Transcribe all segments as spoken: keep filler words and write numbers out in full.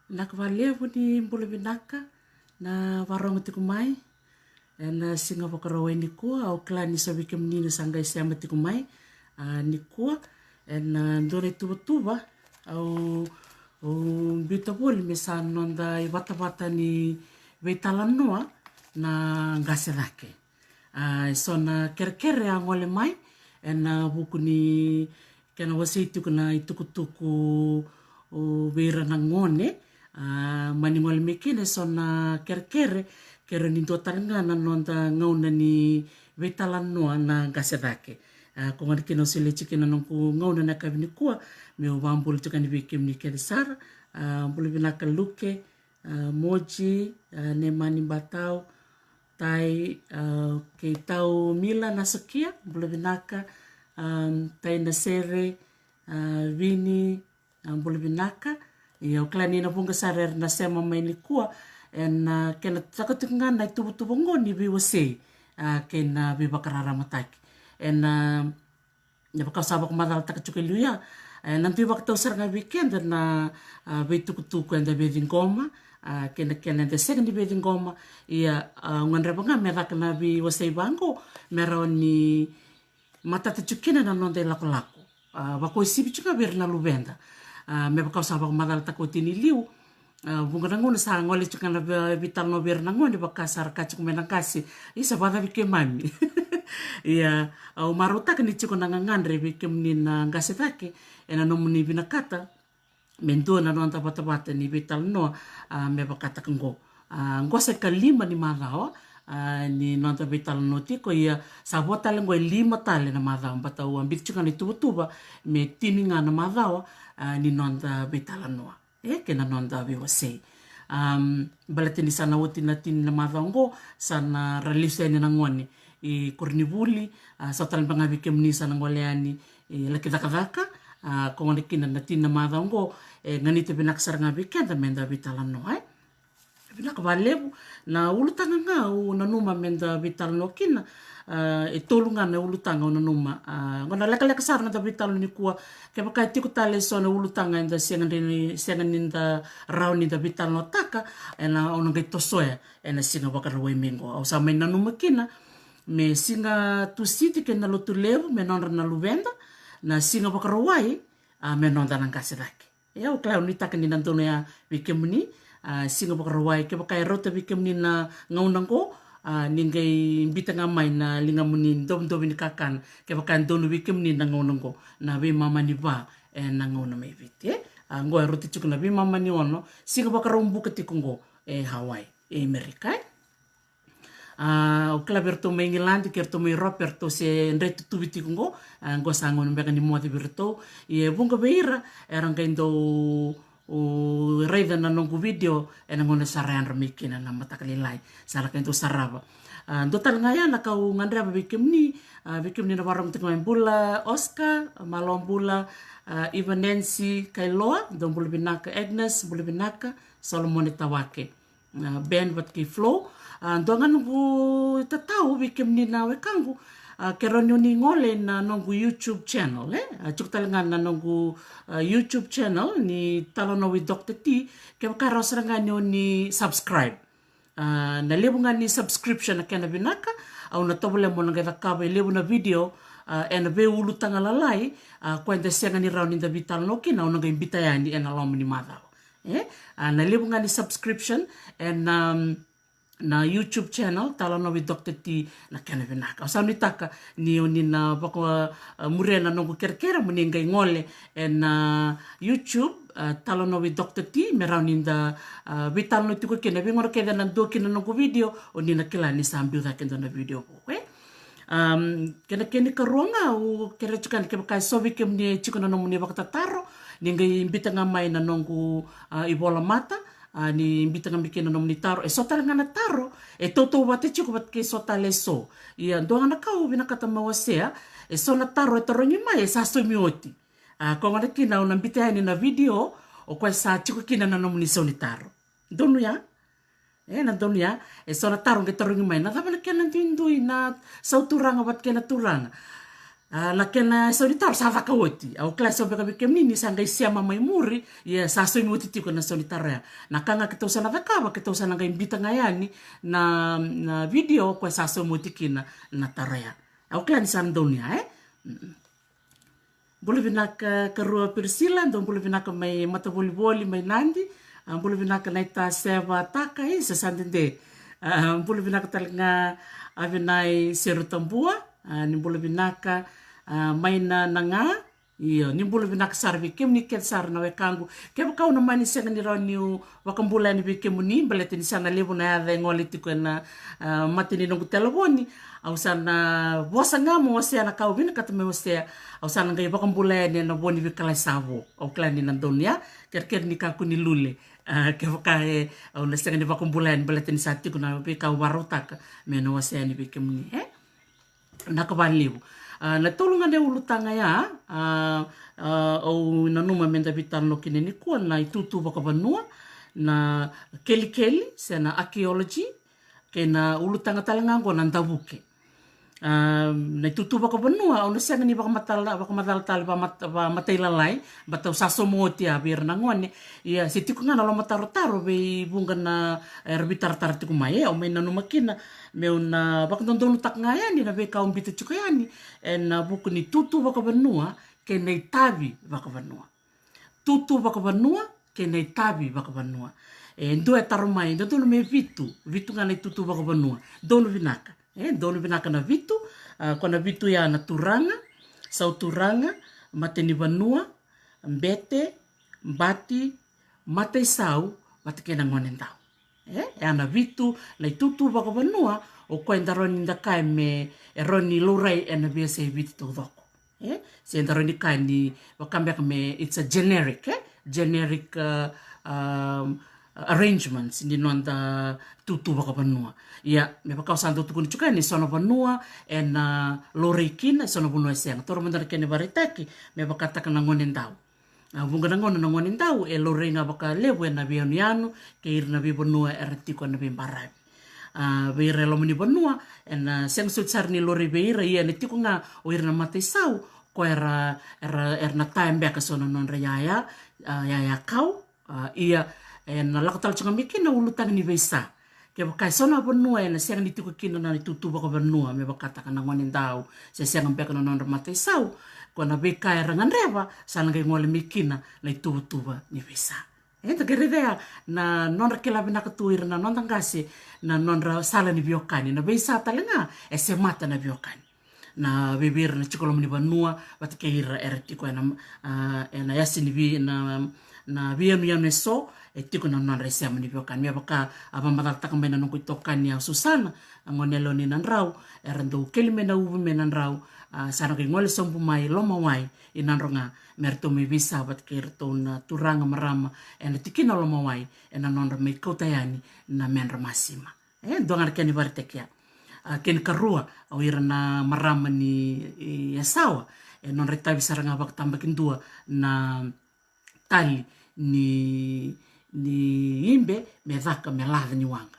Vinaka vakalevu ni bula vinaka na vakarorogo tiko mai ena siga Vakarauwai nikua. Au kila ni sa vei kemuni na sa qai sema tiko mai, a, nikua ena dua na ituvatuva au, au biuta voli me sa noda ivatavata ni veitalanoa na qase cake. A, e so na kerekere a gole mai ena vuku ni kena wasei tiko na itukutuku, o, vei ira na gone. A, mani gole mai kina e so na kerekere, kere ni dua tale ga na noda gauna ni veitalanoa na qase cake. A, ko gona kina au solia tiko kina noqu gauna na yakavi nikua meu vakabula tiko yani vei kemuni kece sara. A, bula vinaka Luke, a, Moji, a, Nemani Batau, Tai, a, kei Tau Mila Nasokia, bula vinaka, a, Tai Nasere, a, Vini, a, bula vinaka. Ia au kila ni na vuqa sara era na sema mai nikua ena, a, kena caka tiko ga na ituvatuva oqo ni veiwasei, a, kei na veivakararamataki. Ena, a, na vaka au sa vakamacalataka tiko e liu ya, e, na dui vakatau sara ga vei keda na, a, veitukutuku eda veiciqoma, a, kei na kena eda sega ni veiciqoma. Ia, a, au gadreva ga me caka na veiwasei vaqo me rawa ni matata tiko kina na noda ilakolako, a, vakauasivi tiko ga vei ira na luveda. A, me vaka au sa vakamacalataka oti ni liu, a, vuqa na gauna sa gole tiko ga na vei-, veitalanoa vei ira na gone, vaka sara ka tiko mai na qase, isa vakacavi keimami. Ia, au marautaka ni tiko na gagadre vei kemuni na qase cake ena nomuni vinakata me dua na noda vatavata ni veitalanoa, a, me vakataka qo. A, qo sa ikalima ni macawa, a, ni noda veitalanoa tiko. Ia sa vo tale qo e lima tale na macawa, baleta au a biuta tiko ga na ituvatuva me tini ga na macawa, a, ni noda veitalanoa, e, kei na noda veiwasei. Am, baleta ni sa na oti na tini na macawa oqo, sa na ra lesu yani na gone i koronivuli. A, sa tale beka ga vei kemuni sa na gole yani i laki cakacaka. A, ko gona kina na tini na macawa oqo, e, ganita vinaka sara ga vei keda me da veitalanoa, e. Vinaka vakalevu. Na ulutaga ga au nanuma me da veitalanoa kina, a, e tolu ga na ulutaga au nanuma. A, qo na lekaleka sara na da veitalanoa nikua. Kevaka e tiko tale e so na ulutaga eda sega ni, sega ni da rawa ni da veitalanoataka, ena, au na qai tosoya ena siga Vakarauwai mai qo. Au sa mai nanuma kina me siga Tusiti kei na Lotulevu me nodra na luveda, na siga Vakarauwai, a, me noda na qase cake. Ia au kila, au nuitaka ni na donu ya vei kemuni, a, siga Vakarauwai, kevaka e rauta vei kemuni na gauna qo, a, ni qai biuta ga mai na ligamuni dovidovi ni kakana kevaka e donu vei kemuni na gauna qo, na veimama ni va ena gauna mai Viti, e. A, qo e rauta tiko na veimama ni ono, siga Vakaraubuka tiko qo e Hawaii, e Amerika, e. A, au kila vei iratou mai Igiladi kei iratou mai Europe, eratou se dre tutuvi tiko qo. A, qo sa gauna beka ni moce vei iratou. Ia e vuqa vei ira era qai dau raica na noqu video ena gauna sa ra yadra mai kina na mataka lailai, sa ra qai dau sarava. A, dua tale ga ya na ka au gadreva vei kemuni, a, vei kemuni na vakarorogo tiko mai, bula Oscar, malo bula, a, Eva Nancy Kailoa, dou bula vinaka, Agnes, bula vinaka, Solomone Tawake, a, Ben vata kei Flo. A, dua ga noqu tatau vei kemuni na wekaqu, a, ke rawa ni oni gole na noqu YouTube channel, e. A, tiko tale ga na noqu, a, YouTube channel ni Talanoa with Doctor T, kevaka e rawa sara ga ni oni subscribe. A, na levu ga ni subscription na kena vinaka, au na tovolea mo na qai cakava e levu na video, a, ena veiulutaga lalai, a, ko eda sega ni rawa ni da veitalanoa kina, au na qai biuta yani ena loma ni macawa. E, a, na levu ga ni subscription ena, um, na YouTube channel Talanoa with Doctor T na kena vinaka. Au sa nuitaka ni oni na vaka, a, muria na noqu kerekere mo ni qai gole ena, a, YouTube, a, Talanoa with Doctor T, me rawa ni da, a, veitalanoa tiko kina. Veigauna kece na dua kina na noqu video, oni na kila ni sa biu cake e dua na video vou, e. Am, kena, kena ikarua ga au kerea tiko yani, kevaka e so vei kemuni e tiko na nomuni vakatataro, ni qai biuta ga mai na noqu, a, ivolamata, a, ni biuta ga mai kina na nomuni taro. E so tale ga na taro e tautauvata tiko vata kei so tale e so. Ia dua ga na ka au vinakata meu wasea, e so na taro e tarogi mai e sa saumi oti. A, ko gona kina au na biuta yani na video o koya sa tiko kina na nomuni sau ni taro. Donu ya? E, na donu ya, e so na taro qai tarogi mai, na cava na kena duidui na sau turaga vata kei na turaga? A, na kena saunitaro sa caka oti. Au kila e so beka vei kemuni ni sa qai sema mai muri, ia sa sauni oti tiko na saunitaro ya. Na ka ga keitou sa na cakava, keitou sa na qai bita ga yani na, na video ko e sa saumi oti kina na taro ya. Au kila ni sa na donuya, e? Mm. Bula vinaka karua Priscilla, dou bula vinaka mai Matavolivoli, mai Nadi. A, bula vinaka Naita Seva Taka, e, sa sa dede. A, bula vinaka tale ga Avinai Seru Tabua, a, ni bula vinaka, a, mai na, na ga. Io, ni bula vinaka sara vei kemuni kece sara na wekaqu. Kevaka au na mani sega ni rawa niu vakabula yani vei kemuni, baleta ni sa na levu na yaca e gole tiko ena, a, mata ni noqu telefoni, au sa na vosa ga mo wasea na ka au vinakata me wasea, au sa na qai vakabula yani ena vo ni veikalai sa vo. Au kila ni na donuya, kerekere ni kakua ni lule. A, kevaka e, au na sega ni vakabula yani, baleta ni sa tiko na veika au varautaka me na wasea yani vei kemuni, e? Vinaka vakalevu. A, na tolu ga na ulutaga ya, a, a, au nanuma me da veitalanoa kina nikua, na itutu vakavanua, na kelikeli, se na archaeology, kei na ulutaga tale ga oqo na davuke. A, na itutu vakavanua, au na sega ni vakamatala, vakamacala tale vamat-, vamatailalai, baleta au sa sauma oti ya vei ira na gone, ia se tiko ga na lomatarotaro vei vuqa na, era veitaratara tiko mai, e, au mai nanuma kina, meu na vakadodonutaka ga yani na veika au bita tiko yani, ena vuku ni tutu vakavanua, kei na itavi vakavanua. Tutu vakavanua, kei na itavi vakavanua. E dua e taro mai, dodonu me vitu, vitu ga na itutu vakavanua. Donu vinaka. E, donu vinaka na vitu, a, ko na vitu ya na turaga, sauturaga, matanivanua, bete, bati, mataisau, vata kei na gonedau. E, e a na vitu na itutu vakavanua, o koya eda rawa ni da kaya me, e rawa ni laurai ena veiyasai Viti taucoko. E, se da rawa ni kaya ni vaka beka me, it's a generic, e? Generic, uh, um, arrangements ni noda tutu vakavanua. Ia, me vaka au sa dau tukuna tiko yani, e so na vanua ena laurai kina, e so na vanua e sega. Toro mada na kena ivakaraitaki, me vakataka na gonedau. A, vuqa na gauna na gonedau e laurai ga vakalevu ena veiyanuyanu kei ira na veivanua era tiko ena veibaravi. A, vei ira e loma ni vanua, ena sega soti sara ni laurai vei ira, ia ena tiko ga o ira na mataisau, ko era, era, era na taya beka so na nodra yaya, a, yaya kau, a, ia ena lako tale tiko ga mai kina ulutaga ni veisa. Kevaka e so na vanua ena sega ni tiko kina na itutu vakavanua, me vakataka na gonedau, se sega beka na nodra mataisau, ko na veika era gadreva, sa na qai gole mai kina na ituvatuva ni veisa. E, da qai raica ya na nodra kila vinaka tu ira na noda qase, na nodra sala ni veiwekani, na veisa tale ga e semata na veiwekani. Na vei ira na tiko loma ni vanua, vata kei ira era tiko ena, a, ena yasa ni vei, na, na veiyanuyanu e so, e tiko na nodra isema ni veiwekani. Me vaka a vakamacalataka mai na noqu itokani a Susana, a gone yalewa ni Nadrau, era dau keli mai na uvu mai Nadrau, a, sa na qai gole sobu mai Lomawai i Nadroga, me ratou mai veisa vata kei iratou na turaga marama ena tikina o Lomawai, ena nodra mai kauta yani na medra masima. E, dua ga na kena ivakaraitaki ya. A, kena ikarua, o ira na marama ni, i, Yasawa, e nodra itavi sara ga vakatabakidua na tali ni, ni ibe me caka me laca ni waqa.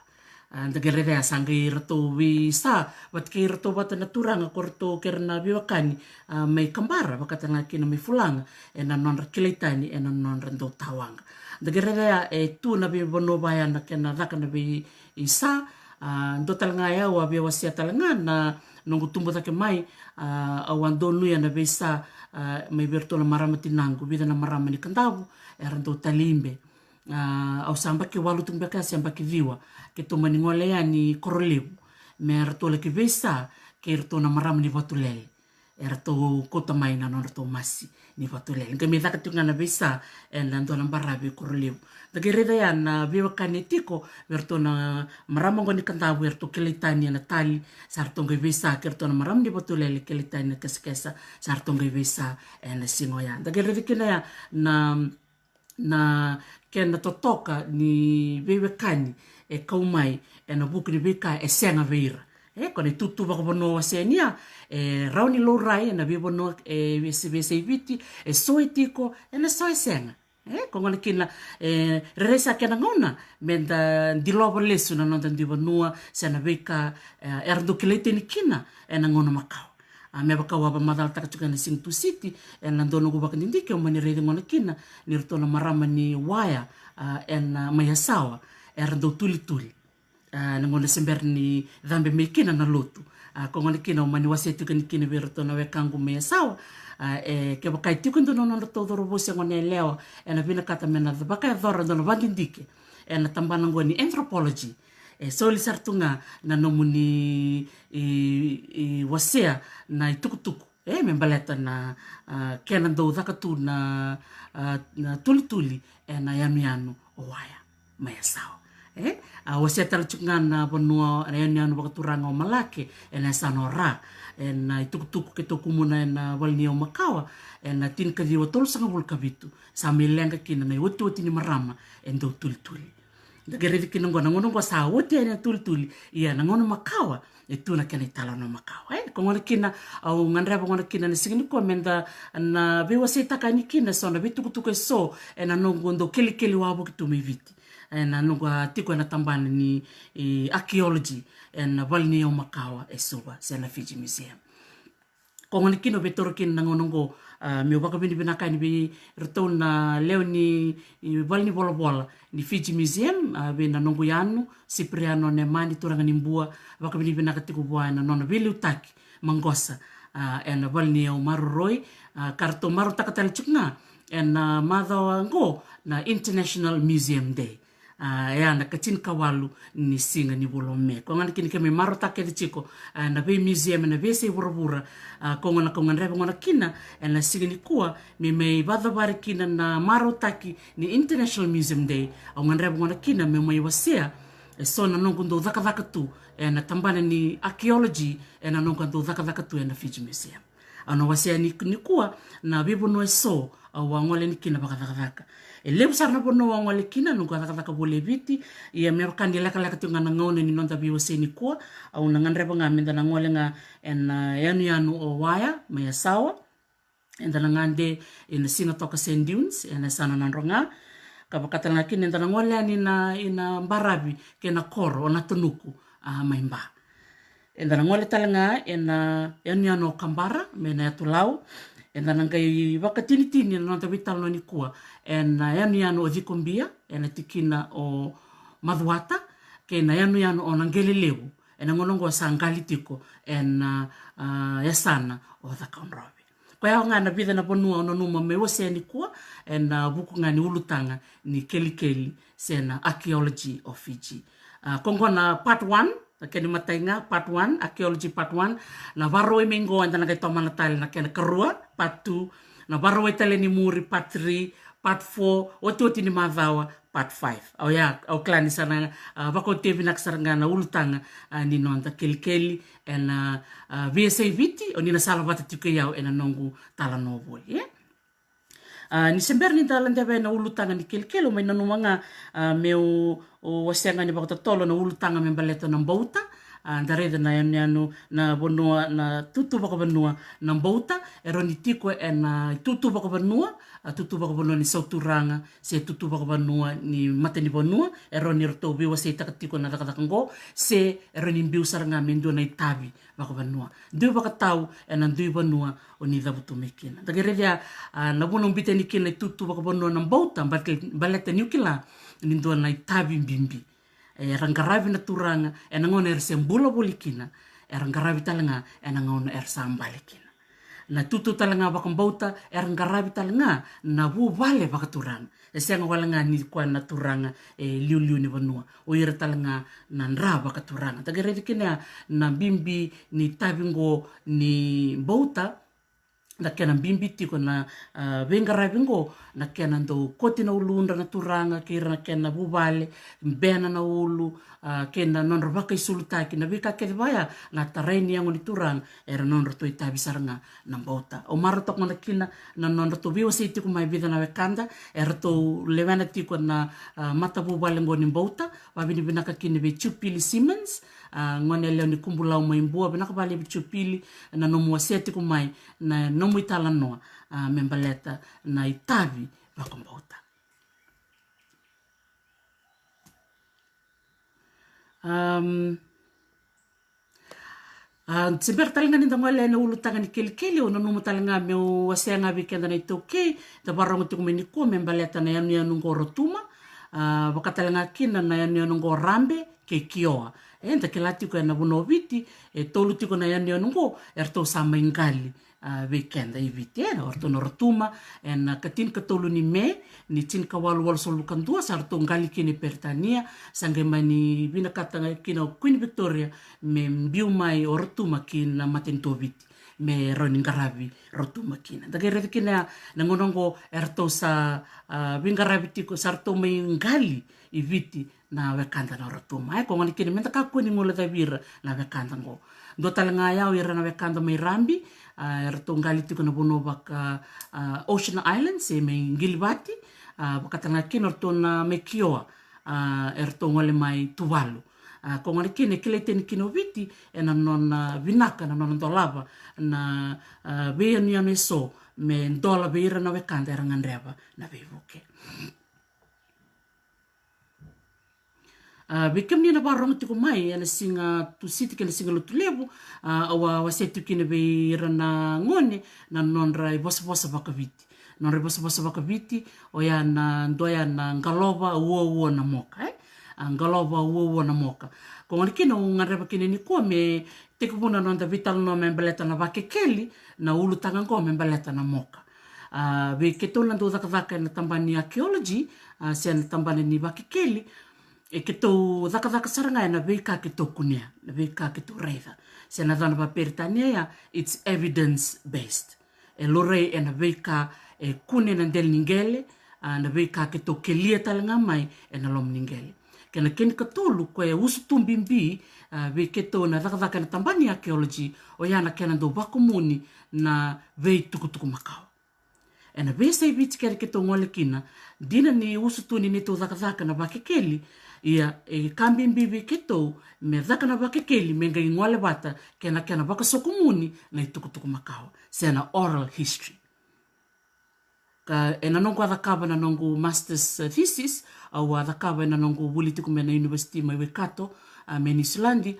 A, da qai raica ya sa qai iratou veisa vata kei iratou vata na turaga ko iratou kei ira na veiwekani, a, mai Kabara, vakatale ga kina mai Fulaga, ena nodra kilai tani ena nodra dau ta waqa. Da qai raica ya e tu na veivanua vaya na kena caka na vei isa, a, dua tale ga e au a via wasea tale ga na noqu tubu cake mai, a, au a donuya na veisa, a, mai vei iratou na marama tinaqu, vica na marama ni Kadavu, era dau tali ibe. A, au sa yabaki walu tu beka se yabaki ciwa, keitou mani gole yani Korolevu, me ratou laki veisa kei iratou na marama ni Vatulele. Eratou kauta mai na nodratou masi ni Vatulele. Qai mai caka tiko ga na veisa ena dua na baravi e Korolevu. Da qai raica ya na veiwekani e tiko vei iratou na marama oqo ni Kadavu, eratou kilai tani ena tali, sa ratou qai veisa kei iratou na marama ni Vatulele, kilai tani na kesakesa, sa ratou qai veisa ena siga oya. Da qai raica kina ya na na kena totoka ni veiwekani e kau mai ena vuku ni veika e sega vei ira. E, ko na itutu vakavanua wasea ni ya, e rawa ni laurai ena veivanua, e, vei, veiyasai Viti, e so e tiko, ena so e sega. E, ko gona kina, e, rairai sa kena gauna me da dilova lesu na noda dui vanua se na veika, e, era dau kilai tani kina ena gauna makawa. A, me vaka au a vakamacalataka tiko ena siga Tusiti, ena dua noqu vakadidike au mani raici gona kina ni ratou na marama ni Waya, a, ena, a, mai Yasawa, era dau tulituli. A, na gauna se bera ni cabe mai kina na lotu. A, ko gona kina au mani wasea tiko yani kina vei iratou na wekaqu mai Yasawa. A, e, kevaka e tiko e dua na nodratou cauravou se gone yalewa ena vinakata me na vakayacora e dua na vakadidike ena tabana oqo ni anthropology, e soli sara tu ga na nomuni i, i wasea na itukutuku, e, me baleta na, a, kena dau caka tu na, a, na tulituli ena yanuyanu o Waya mai Yasawa. E, a, wasea tale tiko ga na vanua, na yanuyanu vakaturaga o Malake ena yasana o Ra, ena itukutuku keitou kumuna ena vale ni yau makawa, ena tinikaciwa tolusagavulu ka vitu, sa mai leqa kina na iotioti ni marama e dau tulituli. Da qai raici kina oqo, na gauna oqo sa oti yani na tulituli, ia na gauna makawa e tu na kena italanoa makawa. E, ko gona kina, au gadreva gona kina na siga nikua me da na veiwaseitaka yani kina eso na veitukutuku eso ena noqu dau kelikeli wavoki tu mai Viti, ena noqu a tiko ena tabana ni, e, archaeology ena vale ni yau makawa e Suva, se na Fiji Museum. Ko gona kina au via taura kina na gauna oqo, a, meu vakavinavinaka yani vei iratou na lewe ni, i, vale ni volavola ni Fiji Museum, a, vei na noqu yanu Sipiriano Nemani, turaga ni Bua, vakavinavinaka tiko vua ena nona veiliutaki maqosa, a, ena vale ni yau maroroi, a, ka ratou marautaka tale tiko ga ena, a, macawa oqo na International Museum Day. A, e a na ka tinikawalu ni siga ni vula o Me. Ko gona kina keimami marautaka kece tiko, a, na vei museum ena veiyasai vuravura. A, ko gona, ko gadreva gona kina ena siga nikua me mai vakacavari kina na marautaki ni International Museum Day. Au gadreva gona kina meu mai wasea eso na noqu dau cakacaka tu ena tabana ni archaeology, ena noqu a dau cakacaka tu ena Fiji Museum. Au na wasea ni, nikua na veivanua eso au a gole yani kina vakacakacaka. E levu sara na vanua au a gole kina noqu a cakacaka voli e Viti, ia me vaka ni lekaleka tiko ga na gauna ni noda veiwasei nikua, au na gadreva ga me da na gole ga ena, a, yanuyanu o Waya mai Yasawa, eda na gade ena Sinatoka Sand Dunes ena yasana o Nadroga. Ka vaka tale ga kina eda na gole yani na, ina baravi kei na koro o Natanuku, a, mai Ba. Eda na gole tale ga ena yanuyanu o Kabara mai na yatu Lau. Eda na qai vakatinitini ena noda veitalanoa nikua ena yanuyanu o Cikobia ena tikina o Macuata, kei na yanuyanu o Naqelelevu, ena gauna oqo sa qali tiko ena, a, yasana o Cakaudrove. Koya ga na vica na vanua au nanuma meu wasea nikua ena, a, vuku ga ni ulutaga ni kelikeli se na archaeology of Fiji. A, ko oqo na part one, na kena imatai ga, part one, archaeology part one. Na Vakarauwai mai qo eda na qai tomana tale na kena ikarua, part two. Na Vakarauwai tale ni muri, part three, part four, otioti ni macawa, part five. Au ya, au kila ni sa na, a, vakaotia vinaka sara ga na ulutaga, a, ni noda kelikeli ena, a, a, veiyasai Viti, o ni na sala vata tiko i au ena noqu talanoa voli, e? A, ni se bera ni da ladeva ena ulutaga ni kelikeli, au mai nanuma ga, a, meu, o, wasea ga ni vakatotolo na ulutaga me baleta na bauta. A, da raica na yanuyanu, na vanua, na tutu vakavanua na bauta, e rawa ni tiko ena, a, tutu vakavanua, a, tutu vakavanua ni sauturaga, se tutu vakavanua ni matanivanua, e rawa ni ratou veiwaseitaka tiko na cakacaka oqo, se e rawa ni biu sara ga me dua na itavi vakavanua. Dui vakatau ena dui vanua o ni cavutu mai kina. Da qai raica, a, na vuna au biuta yani kina itutu vakavanua na bauta, baleta, baleta niu kila ni dua na itavi bibi. Era qaravi na turaga ena gauna era se bula voli kina, era qaravi tale ga ena gauna era sa bale kina. Na tutu tale ga vakabauta era qaravi tale ga na vuvale vakaturaga. E sega wale ga ni koya na turaga e liuliu ni vanua. O ira tale ga na dra vakaturaga. Da qai raica kina na bibi ni itavi oqo ni bauta, na kena bibi tiko na, a, veiqaravi oqo, na kena dau koti na uludra na turaga, kei ira na kena vuvale, bena na ulu, a, kei na nodra vakaisulutaki, na veika kece vaya, na tarai ni yago ni turaga, era nodratou itavi sara ga na bauta. Au marautaka gona kina na nodratou veiwasei tiko mai vica na wekada, eratou lewena tiko na, a, matavuvale oqo ni bauta, vavinavinaka kina vei Jupili Simmons, a, gone yalewa ni Kubulau mai Bua, vinaka vakalevu Jupili, na nomu wasea tiko mai, na nomu italanoa, a, me baleta na itavi vakabauta. Um, A, se bera tale ga ni da gole ena ulutaga ni kelikeli, au nanuma tale ga meu wasea ga vei keda na iTaukei, da vakarorogo tiko mai nikua me baleta na yanuyanu qo o Rotuma, a, vaka tale ga kina na yanuyanu qo o Rabe kei Kioa. E, da kila tiko ena vanua o Viti, e tolu tiko na yanuyanu qo eratou sa mai qali, a, vei keda i Viti, e, o ratou na Rotuma, ena ka tinikatolu ni Me, ni tinikawalu walusagavulu ka dua, sa ratou qali kina i Peritania, sa qai mani vinakata ga kina o Queen Victoria me biu mai o Rotuma ki na matanitu o Viti, me rawa ni qaravi Rotuma kina. Da qai raica kina na gauna qo eratou sa, a, veiqaravi tiko, sa ratou mai qali i Viti na wekada na Rotuma. E, ko gona kina me da kakua ni guilecavi ira na wekada qo. Dua tale ga ya o ira na wekada mai Rabi, a, eratou qali tiko na vanua vaka, a, Ocean Islands, se mai Qilivati, a, vaka tale ga kina o ratou na mai Kioa, a, eratou gole mai Tuvalu. A, ko gona kina e kilai tani kina o Viti ena nona vinaka, na nona dolava na, a, veiyanuyanu eso me dola vei ira na wekada era gadreva na veivuke. A, vei kemuni na vakarorogo tiko mai ena siga Tusiti kei na siga Lotulevu, a, au a wasea tiko kina vei ira na gone na nodra ivosavosa vakaviti. Nodra ivosavosa vakaviti, oya na, dua ya na qalova uaua na moka, e? A, qalova uaua na moka. Ko gona kina au gadreva kina nikua me tekivu na noda veitalanoa me baleta na Vakekeli, na ulutaga qo me baleta na moka. A, vei keitou na dau cakacaka ena tabana ni archaeology, a, se na tabana ni Vakekeli, e keitou cakacaka sara ga ena veika keitou kunea, na veika keitou raica. Se na yacana vaperitania ya, it's evidence based. E laurai ena veika e kune ena dela ni qele, a, na veika keitou kelia tale ga mai ena loma ni qele. Kei na kena ikatolu, koya e usutu bibi, a, vei keitou na cakacaka ena tabana ni archaeology, oya na kena dau vakumuni na veitukutuku makawa. Ena veiyasai Viti kece keitou gole kina, dina ni usutu ni neitou cakacaka na Vakekeli, ia e ka bibi vei keitou me caka na Vakekeli me qai gole vata kei na kena vakasokumuni na itukutuku makawa, se na oral history. Ka ena noqu a cakava na noqu master's, uh, thesis, au a cakava ena noqu vuli tiko mai na university mai Waikato, a, mai Niusiladi,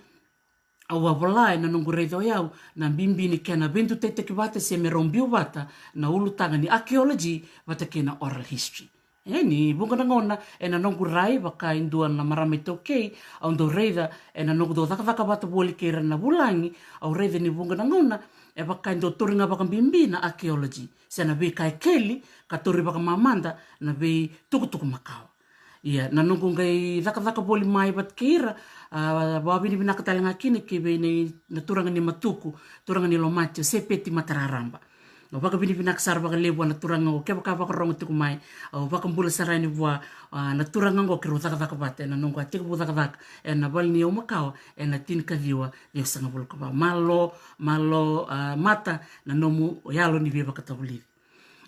au a vola ena noqu raica o yau na bibi ni kena veidutaitaki vata se me rau biu vata na ulutaga ni archaeology vata kei na oral history. E, ni vuqa na gauna ena noqu rai vaka e dua na marama iTaukei, au dau raica ena noqu dau cakacaka vata voli kei ira na vulagi, au raica ni vuqa na gauna e vaka e dau tauri ga vakabibi na archaeology se na veika e keli ka tauri vakamamada na veitukutuku makawa. Ia, na noqu qai cakacaka voli mai vata kei ira, a, vakavinavinaka tale ga kina ki vei na, na turaga ni Matuku, turaga ni Lomati, o Sepeti Matararaba. Au vakavinavinaka sara vakalevu vua na turaga oqo, kevaka vakarorogo tiko mai, au vakabula sara yani vua, a, na turaga oqo keirau cakacaka vata ena noqu a tekivu cakacaka ena vale ni yau makawa ena tinikaciwa ciwasagavulu ka va. Malo, malo, a, Mata, na nomu yalo ni veivakatavulici.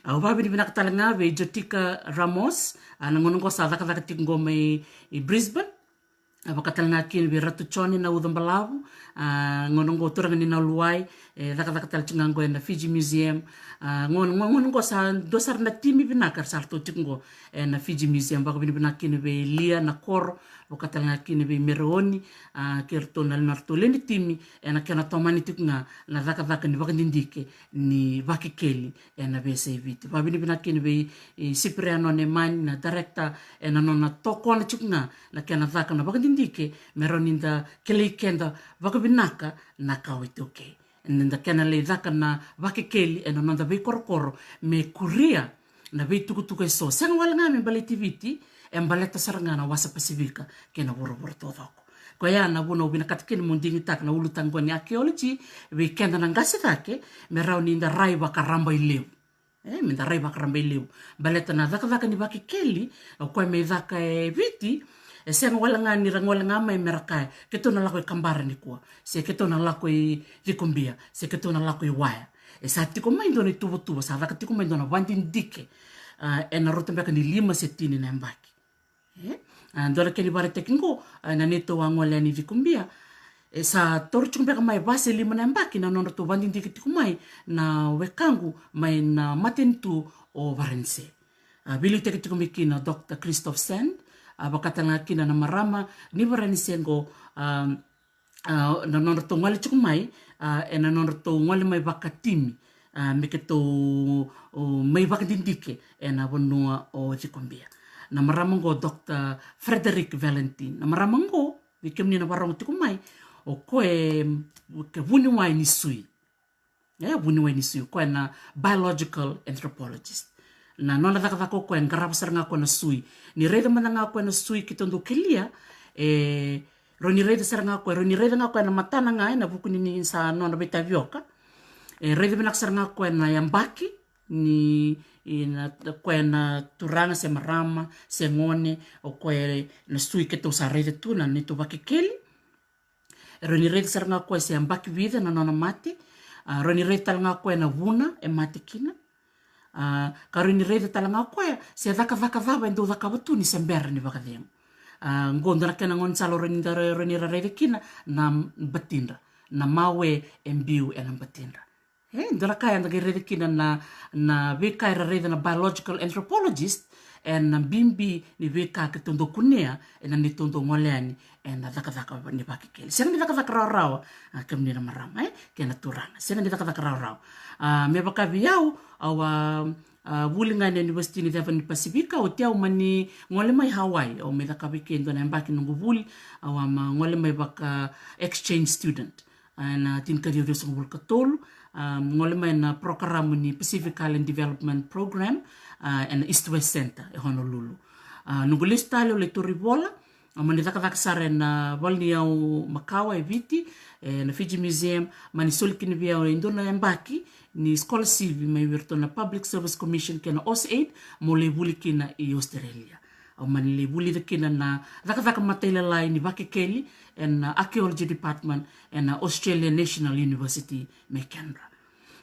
Au vakavinavinaka tale ga vei Jotika Ramos, a, na gauna oqo sa cakacaka tiko oqo mai i Brisbane. A, vaka tale ga kina vei Ratu Joni na Uca Balavu, a, gauna oqo turaga ni Nauluwai, e cakacaka tale tiko ga oqo ena Fiji Museum. A, gauna, gauna, gauna oqo sa dua sara na timi vinaka era sa ratou tiko oqo ena Fiji Museum. Vakavinavinaka kina vei Lia na Koro, vaka tale ga kina vei Mereoni, a, kei ratou na, na ratou lewe ni timi ena kena tomani tiko ga na cakacaka ni vakadidike ni Vakekeli ena veiyasai Viti. Vakavinavinaka kina vei, e, Sipiriano Nemani, na director, ena nona tokona tiko ga na kena caka na vakadidike me rawa ni da kilai keda vakavinaka na kawa iTaukei. Eda kena lai caka na Vakekeli ena noda veikorokoro me kuria na veitukutuku eso. Sega wale ga me baleti Viti, e baleta sara ga na wasa Pasifika kei na vuravura taucoko. Koya na vuna au vinakata kina meu digitaka na ulutaga ni archaeology vei keda na qase cake, me rawa ni da rai vakarabailevu. E, me da rai vakarabailevu. Baleta na cakacaka ni Vakekeli, o koya me caka e Viti, e sega wale ga ni ra gole ga mai me ra kaya, keitou na lako i Kabara nikua, se keitou na lako i Cikobia, se keitou na lako i Waya. E sa tiko mai dua na ituvatuva, sa caka tiko mai dua na vakadidike, a, ena rauta beka ni lima se tini na yabaki. E, a, dua na kena ivakaraitaki oqo, a, na neitou a gole yani i Cikobia, e sa taura tiko beka mai va se lima na yabaki na nodratou vakadidike tiko mai na wekaqu mai na matanitu o Varanise. A, veiliutaki tiko mai kina o Doctor Christophe Sand, a, vaka tale ga kina na marama ni Varanise oqo, a, a, na nodratou gole tiko mai, a, ena nodratou gole mai vakatimi, a, me keitou, o, mai vakadidike ena vanua o Cikobia. Na marama oqo Doctor Frederick Valentine. Na marama oqo, vei kemuni na varogo tiko mai, o koya e, ke vuniwai ni sui. E, vuniwai ni sui, o koya na biological anthropologist. Na nona cakacaka o koya e qarava sara ga o koya na sui. Ni raica mada ga o koya na sui keitou dau kelia, e, rawa ni raica sara ga o koya, rawa ni raica ga o koya na matana ga ena vuku ni, ni sa nona veitavioka. E, raica vinaka sara ga o koya na yabaki, ni, i na, o koya na turaga se marama, se gone, o koya na sui keitou sa raica tu na neitou vakekeli. E rawa ni raica sara ga o koya se yabaki vica na nona mate. A, rawa ni raica tale ga o koya na vuna e mate kina. A, ka rawa ni raica tale ga o koya se cakacaka cava e dau cakava tu ni se bera ni vakacegu. A, qo dua na kena gaunisala rawa ni da, rawa ni ra raica kina na batidra. Na mawe e biu ena batidra. E, dua na ka eda qai raica kina na, na veika era raica na biological anthropologist, ena bibi ni veika keitou dau kunea ena neitou dau gole yani ena cakacaka ni vakekeli. Sega ni cakacaka rawarawa, a, kemuni na marama, e, kei na turaga. Sega ni cakacaka rawarawa. A, me vaka vei au, au a, a, vuli ga ena University ni Ceva ni Pasifika, oti au mani gole mai Hawaii, au mai cakava eke e dua na yabaki noqu vuli, au a ma gole mai vaka exchange student. A, ena tinikaciwa ciwasagavulu ka tolu, a, gole mai na porokaramu ni Pacific Island Development Program, a, ena East West Center e Honolulu. A, noqu lesu tale au lai tauri vola, a, mani cakacaka sara ena valeniyau makawa e Viti, ena Fiji Museum, mani soli kina vei au e dua na yabaki ni scholarship mai vei iratou na Public Service Commission kei na AusAID, meu lai vuli kina i Australia. Au mani lai vulica kina na cakacaka matailalai ni vakekeli ena Archaeology Department ena Australian National University mai Canberra.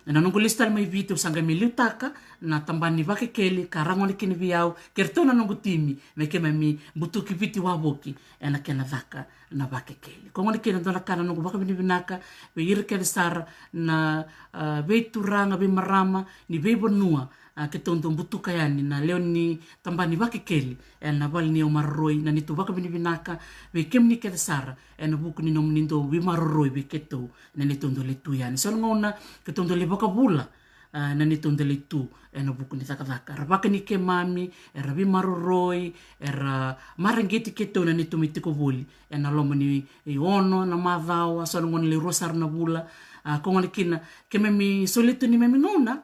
Ena noqu lesu tale mai Viti au sa qai mai liutaka na tabana ni vakekeli ka ra gole kina vei au kei iratou na noqu timi me keimami butuki Viti wavoki ena kena caka na vakekeli. Koya gona kina dua na ka na noqu vakavinavinaka vei ira kece sara na, a, veituraga, veimarama ni veivanua, a, keitou dau butuka yani na lewe ni tabana ni vakekeli ena valeniyau maroroi. Na neitou vakavinavinaka vei kemuni kece sara ena vuku ni nomuni dau veimaroroi vei keitou na neitou dau lai tu yani. So na gauna keitou dau lai vakavula, a, na neitou dau lai tu ena vuku ni cakacaka. Ra vakani keimami, era veimaroroi, era mareqeti keitou na neitou mai tiko voli ena loma ni, e, ono na macawa, so na gauna lai rua sara na vula. A, koya gona kina keimami solia tu neimami gauna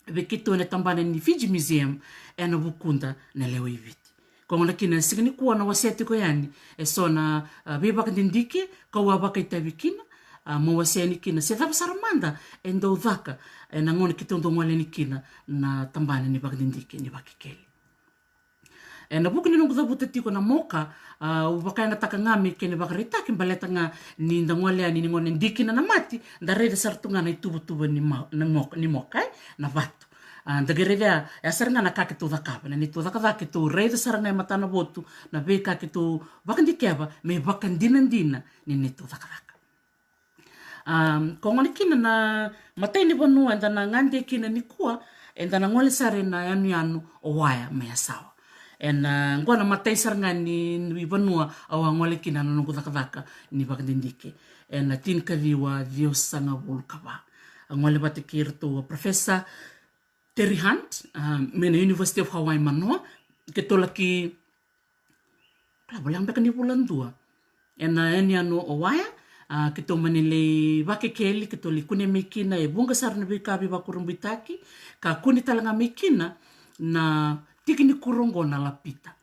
vei keitou ena tabana ni Fiji Museum ena vukuda na lewe i Viti. Koya gona kina siga nikua na wasea tiko yani eso na, a, veivakadidike kau a vakaitavi kina, a, meu wasea yani kina se cava sara mada e dau caka ena gauna keitou dau gole yani kina na tabana ni vakadidike ni vakekeli. Ena vuku ni noqu cavuta tiko na moka, a, au vakayagataka ga me kena ivakaraitaki baleta ga ni da gole yani ni gauna e dikina na mati, da raica sara tu ga na ituvatuva ni ma-, na moka, ni moka, e, na vatu. A, da qai raica ya, ya sara ga na ka keitou cakava, na neitou cakacaka keitou raica sara ga e matanavotu na veika keitou vakadikeva me ivakadinadina ni neitou cakacaka. A, koya gona kina na matai ni vanua eda na gade kina nikua, eda na gole sara ena yanuyanu o Waya mai Yasawa. Ena, a, qo na matai sara ga ni, ni vanua au a gole kina na noqu cakacaka ni vakadidike. Ena tinikaciwa ciwasagavulu ka va. A gole vata kei iratou o Professor Terry Hunt, a, mai na University of Hawaii Manoa, keitou laki, kila, voleka beka ni vula dua. Ena yanuyanu o Waya, a, keitou mani lai vakekeli, keitou lai kune mai kina, e vuqa sara na veika veivakurabuitaki, ka kune tale ga mai kina na tiki ni kuro oqo na lapita.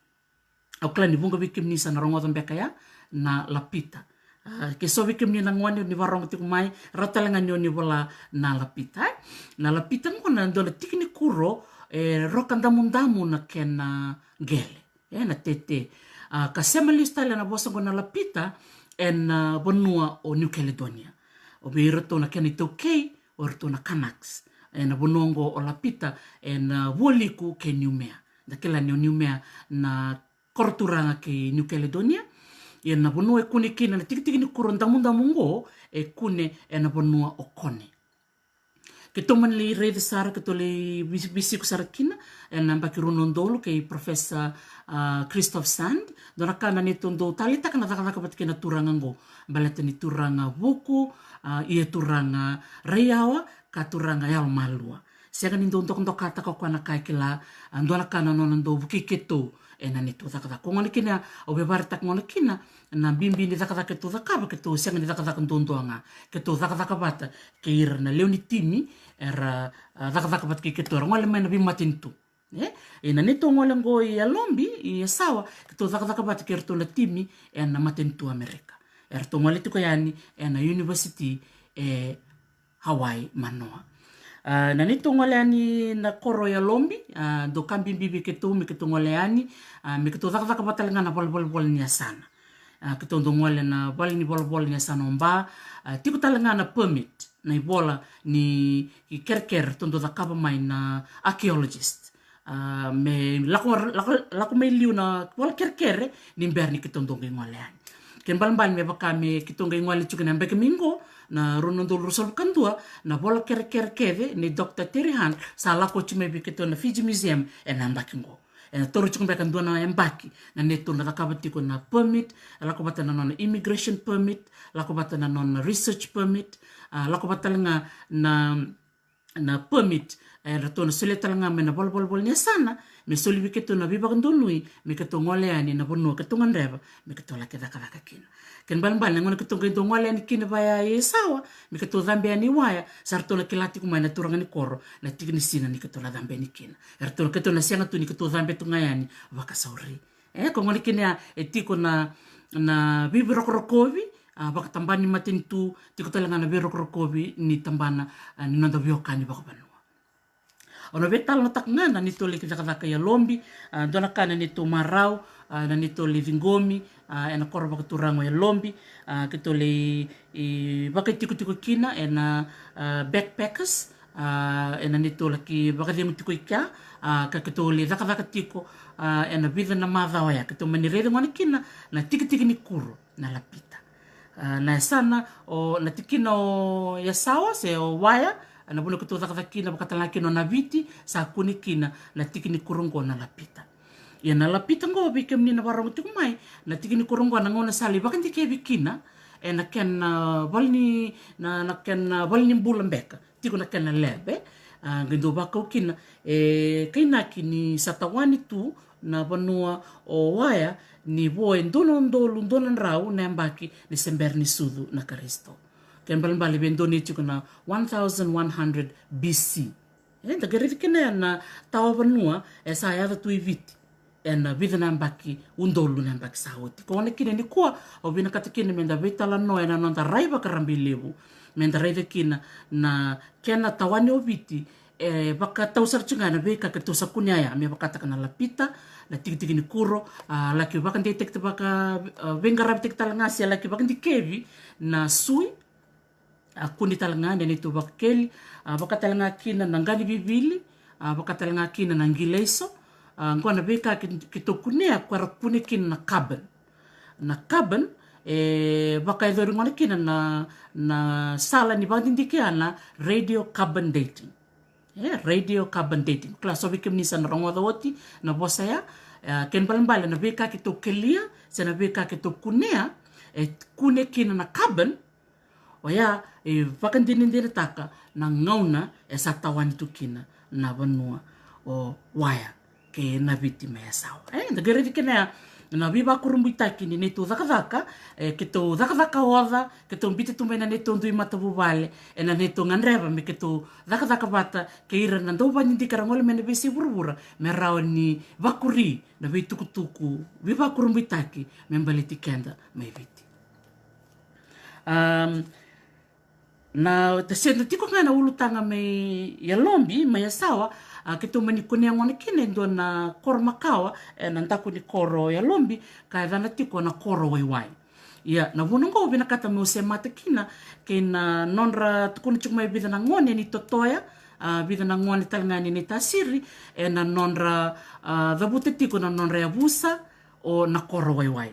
Au kila ni vuqa vei kemuni sa na rogoca beka ya na lapita. A, ke so vei kemuni na gone ni varogo tiko mai, rawa tale ga ni o ni vola na lapita, e? Na lapita oqo na dua na tiki ni kuro, e, roka damudamu na kena qele, e, na tete. A, ka sema lesu tale na vosa oqo na lapita ena, a, vanua o New Caledonia. O vei iratou na kena itaukei o iratou na Kanaks. Ena vanua oqo o lapita ena, a, vualiku kei Noumea. Da kila ni o Noumea na koroturaga kei New Caledonia. Ia na vanua e kune kina na tikitiki ni kuro damudamu oqo e kune ena vanua o Kone. Keitou mani lai raica sara, keitou lai vis-, veisiko sara kina ena yabaki rua na udolu kei Professor, a, Christopherson, dua na ka na neitou dau taleitaka na cakacaka vata kei na turaga qo. Baleta ni turaga vuku, a, ia turaga raiyawa, ka turaga yalomalua. Sega ni dau dokadokataka o koya na ka e kila, a, dua na ka na nona dau vukei keitou ena neitou cakacaka. Ko gona kina, au via vakaraitaka gona kina, na bibi ni cakacaka keitou cakava, keitou sega ni cakacaka duadua ga. Keitou cakacaka vata kei ira na lewe ni timi era, a, cakacaka vata kei keitou, era gole mai na veimatanitu. E, ena neitou gole qo i Yalobis, i Yasawa, keitou cakacaka vata kei iratou na timi ena matanitu Amerika. Eratou gole tiko yani ena university e Hawaii, Manoa. A, na neitou gole yani na koro Yalobis, a, dau ka bibi vei keitou me keitou gole yani, a, me keitou cakacaka vata tale ga na valenivolavola ni yasana. A, keitou dau gole na valenivolavola ni yasana o Ba, a, tiko tale ga na permit, na ivola ni kerekere eratou dau cakava mai na archaeologist. A, me lako, lako, lako mai liu na vola kerekere ni bera ni keitou dau qai gole yani. Kena ibalebale me vaka me keitou qai gole tiko na yabaki mai qo, na rua na udolu ruasagavulu ka dua, na vola kerekere kece nei Doctor Terry Hunt sa lako oti mai vei keitou na Fiji Museum ena yabaki qo. Ena taura tiko beka dua na yabaki na neitou na cakava tiko na permit, lako vata na nona immigration permit, lako vata na nona research permit, a, lako vata tale ga na na permit, e, eratou na solia tale ga mai na valenivolavola ni yasana, me soli vei keitou na veivakadonui me keitou gole yani na vanua keitou gadreva me keitou laki cakacaka kina. Kena ibalebale na gauna keitou qai dau gole yani kina vaya i Yasawa me keitou cabe yani i Waya, sa ratou na kila tiko mai na turaga ni koro na tiki ni siga ni keitou na cabe yani kina. Eratou, keitou na sega tu ni keitou cabe tu ga yani vakasauri. E, ko gona kina ya, e tiko na, na veivirokorokovi, a, vakatabana ni matanitu, tiko tale ga na veirokorokovi ni tabana, a, ni noda veiwekani vakavanua. Au na veitalanoataka ga na neitou laki cakacaka i Yalobis, a, dua na ka na neitou marau, a, na neitou lai ciqomi, a, ena koro vakaturaga o Yalobis, a, keitou lai, i, vakaitikotiko kina ena, a, backpackers, a, ena neitou laki vakacegu tiko i kea, a, ka keitou lai cakacaka tiko, a, ena vica na macawa oya. Keitou mani raica gona kina na tikitiki ni kuro, na lapita. A, na yasana, o, na tikina o Yasawa se o Waya, na vanua keitou cakacaka kina, vaka tale ga kina o Naviti, sa kune kina na tiki ni kuro qo na lapita. Ia na lapita qo, vei kemuni na vakarorogo tiko mai, na tiki ni kuro qo na gauna sa lai vakadikevi kina ena kena, a, vale ni, na, na kena, a, vale ni bula beka, tiko na kena lab, e. A, qai dau vakau kina, e, kainaki ni sa tawani tu na vanua o Waya ni vo e dua na udolu dua na drau na yabaki ni se bera ni sucu na Karisito. Kena ibalebale e via donate tiko na one thousand one hundred B C. E, da qai raica kina ya na tawa vanua e sa yaco tu i Viti ena vica na yabaki, udolu na yabaki sa oti. Ko gona kina nikua, au vinakata kina meda veitalanoa ena noda rai vakarabailevu, meda raica kina na kena tawani o Viti, e vakatau sara tiko ga ena veika keitou sa kunea ya, me vakataka na lapita, na tikitiki ni kuro, a, laki vakadikevi, vaka, a, veiqaravitaki tale ga se laki vakadikevi na sui, a, kune tale ga na neitou vakakeli, a, vaka tale ga kina na qanivivili, a, vaka tale ga kina na qilaiso, a, qo na veika kei, keitou kunea, ko era kune kina na carbon. Na carbon, e vakayacori gona kina na, na sala ni vakadidike ya na radiocarbon dating. E, radiocarbon dating. Kila so vei kemuni sa na rogoca oti na vosa ya, e, kena ibalebale na veika keitou kelia, se na veika keitou kunea, e kune kina na carbon, oya e vakadinadinataka na gauna e sa tawani tu kina na vanua o Waya kei Naviti mai Yasawa. E, da qai raica kina ya na veivakurabuitaki ni neitou cakacaka, e, keitou cakacaka oca, keitou biuta tu mai na neitou dui matavuvale, ena neitou gadreva me keitou cakacaka vata kei ira na dauvakadidike era gole mai na veiyasai vuravura, me rawa ni vakuri na veitukutuku veivakurabuitaki me baleti keda mai Viti. Am, na, da se da tiko ga na ulutaga mai Yalobis, mai Yasawa, a, keitou mani kunea gona kina e dua na koro makawa ena daku ni koro Yalobis, ka yacana tiko na koro Waiwai. Ia, na vuna qo au vinakata meu semata kina kei na nodra tukuna tiko mai vica na gone ni Totoya, a, vica na gone tale ga ni Naitasiri, ena nodra, a, cavuta tiko na nodra yavusa o na koro Waiwai.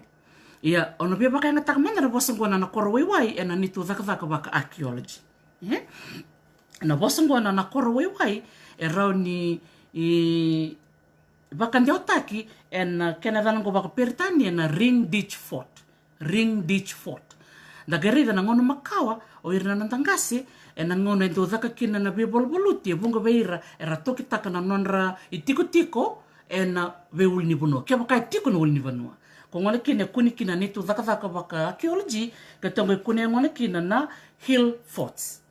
Ia, au na via vakayagataka mada na vosa qo na, na koro Waiwai ena neitou cakacaka vaka archaeology. E? Na vosa qo na, na koro Waiwai e rawa ni, i, vakadewataki ena kena yacana qo vakaperitania na Ring Ditch Fort. Ring Ditch Fort. Da qai raica na gauna makawa o ira na noda qase, ena gauna e dau caka kina na veivaluvaluti, e vuqa vei ira era tokitaka na nodra itikotiko ena veiulunivanua, kevaka e tiko na ulunivanua. Ko gona kina e kune kina na neitou cakacaka vaka-archaeology, ka toqo e kune gona kina na hill forts.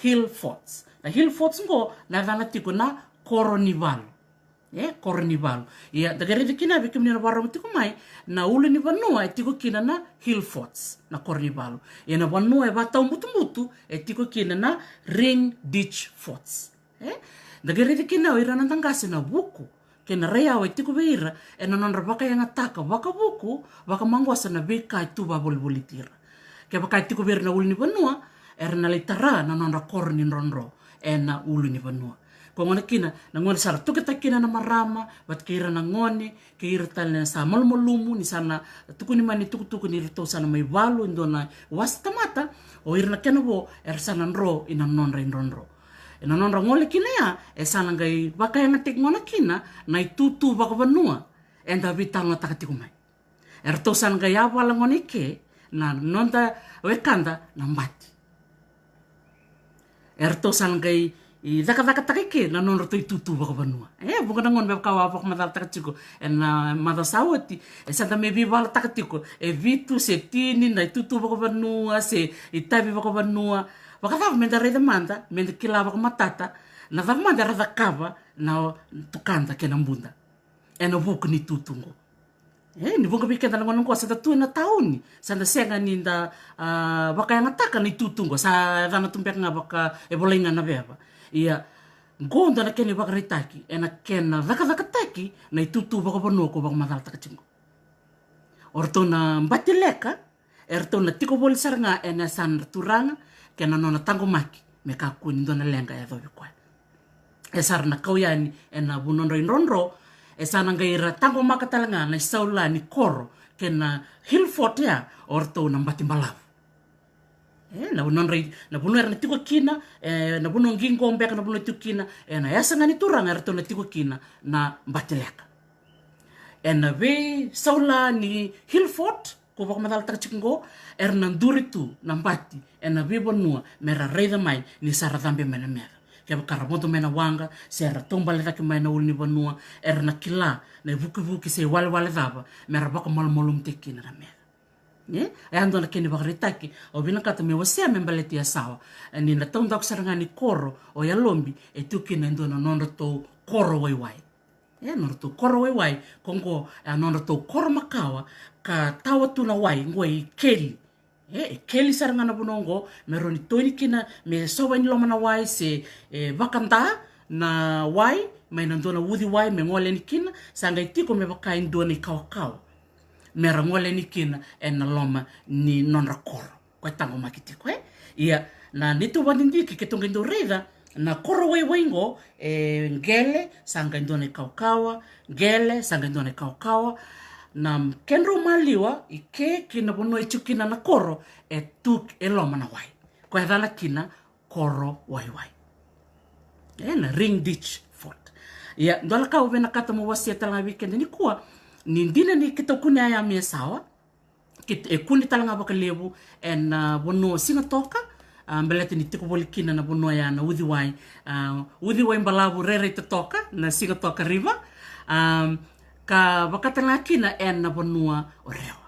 Hill forts. Na hill forts qo na yacana tiko na koro ni valu. E, koro ni valu. Ia, da qai raica kina vei kemuni na vakarorogo tiko mai, na ulunivanua e tiko kina na hill forts, na koro ni valu. Ia na vanua e vatau butubutu e tiko kina na Ring Ditch Forts. E, da qai raica kina o ira na noda qase na vuku kei na raiyawa e tiko vei ira ena nodra vakayagataka vakavuku, vakamaqosa na veika e tu vakavolivoliti ira. Kevaka e tiko vei ira na ulunivanua, era na lai tara na nodra koro ni drodro ena ulunivanua. Ko gona kina na gauna sa ra tokitaki kina na marama vata kei ira na gone, kei ira tale na sa malumalumu, ni sa na tukuni mai na itukutuku ni ratou sa na mai valu e dua na wase tamata, o ira na kena vo era sa na dro ina nodra idrodro. Ena nodra gole kina ya, e sa na qai vakayagataki gona kina na itutu vakavanua eda veitalanoataka tiko mai. Eratou sa na qai yavala gona i ke na noda wekada na bati. Eratou sa na qai cakacakataka i ke na nodratou itutu vakavanua. E vuqa na gauna me vaka au a vakamacalataka tiko ena macawa sa oti, e sa da mai veivalataka tiko e vitu se tini na itutu vakavanua se itavi vakavanua. Vakacava meda raica mada, meda kila vakamatata na cava mada era cakava na tukada kei na buda ena vuku ni itutu qo. E, ni vuqa vei keda na gauna qo sa da tu ena tauni, sa da sega ni da, a, vakayagataka na itutu qo, sa yacana tu beka ga vaka e volai ga na veva. Ia, qo dua na kena ivakaraitaki ena kena cakacakataki na itutu vakavanua ko vakamacalataka tiko qo. O ratou na Bati Leka, eratou na tiko voli sara ga ena yasana na turaga kei na nona taqomaki me kakua ni dua na leqa e yacovi koya. E sa ra na kau yani ena vu nodra idrodro, e sa na qai ra taqomaka tale ga na isaula ni koro kei na hill fort ya, o ratou na Bati Balavu. E, na nodra i-, na vanua era na tiko kina, e, na vanua qiqo beka na vanua tiko kina, ena yasa ga ni turaga eratou na tiko kina na Bati Leka. Ena veisaula ni hill fort ko vakamacalataka tiko qo, era na duri tu na bati ena veivanua me ra raica mai ni sa ra cabe mai na meca. Kevaka ra vodo mai na waqa se ra taubale cake mai na ulunivanua, era na kila na ivukivuki se iwalewale cava me ra vakamalumalumutaki kina na meca. E, e a dua na kena ivakaraitaki au vinakata meu wasea me baleti Yasawa, e, ni na taudaku sara ga ni koro o Yalobi e tu kina e dua na nodratou koro waiwai. E, nodratou koro waiwai, ko qo, e, nodratou koro makawa, ka tawa tu na wai qo e keli. E, e keli sara ga na vanua qo me rawa ni toni kina, me sova ni loma na wai se, e, vakada na wai mai na dua na uciwai me gole yani kina, sa qai tiko me vaka e dua na ikawakawa me ra gole yani kina ena loma ni nodra koro. Ko e taqomaki tiko, e? Ia, na neitou vakadidike keitou qai dau raica na koro waiwai qo, e qele, sa qai dua na ikawakawa, qele, sa qai dua na ikawakawa. Na kedrau maliwa i ke ki na vanua e tiko kina na koro, e tu e loma na wai. Ko e yacana kina koro waiwai. E, na Ring Ditch Fort. Ia, dua na ka au vinakata meu wasea tale ga vei keda nikua, ni dina ni keitou kunea ya mai Yasawa, kei-, e kune tale ga vakalevu ena, a, vanua o Sigatoka, a, baleta ni tiko voli kina na vanua ya na uciwai, a, uciwai balavu rairai totoka na Sigatoka River, a, ka vaka tale ga kina ena vanua o Rewa.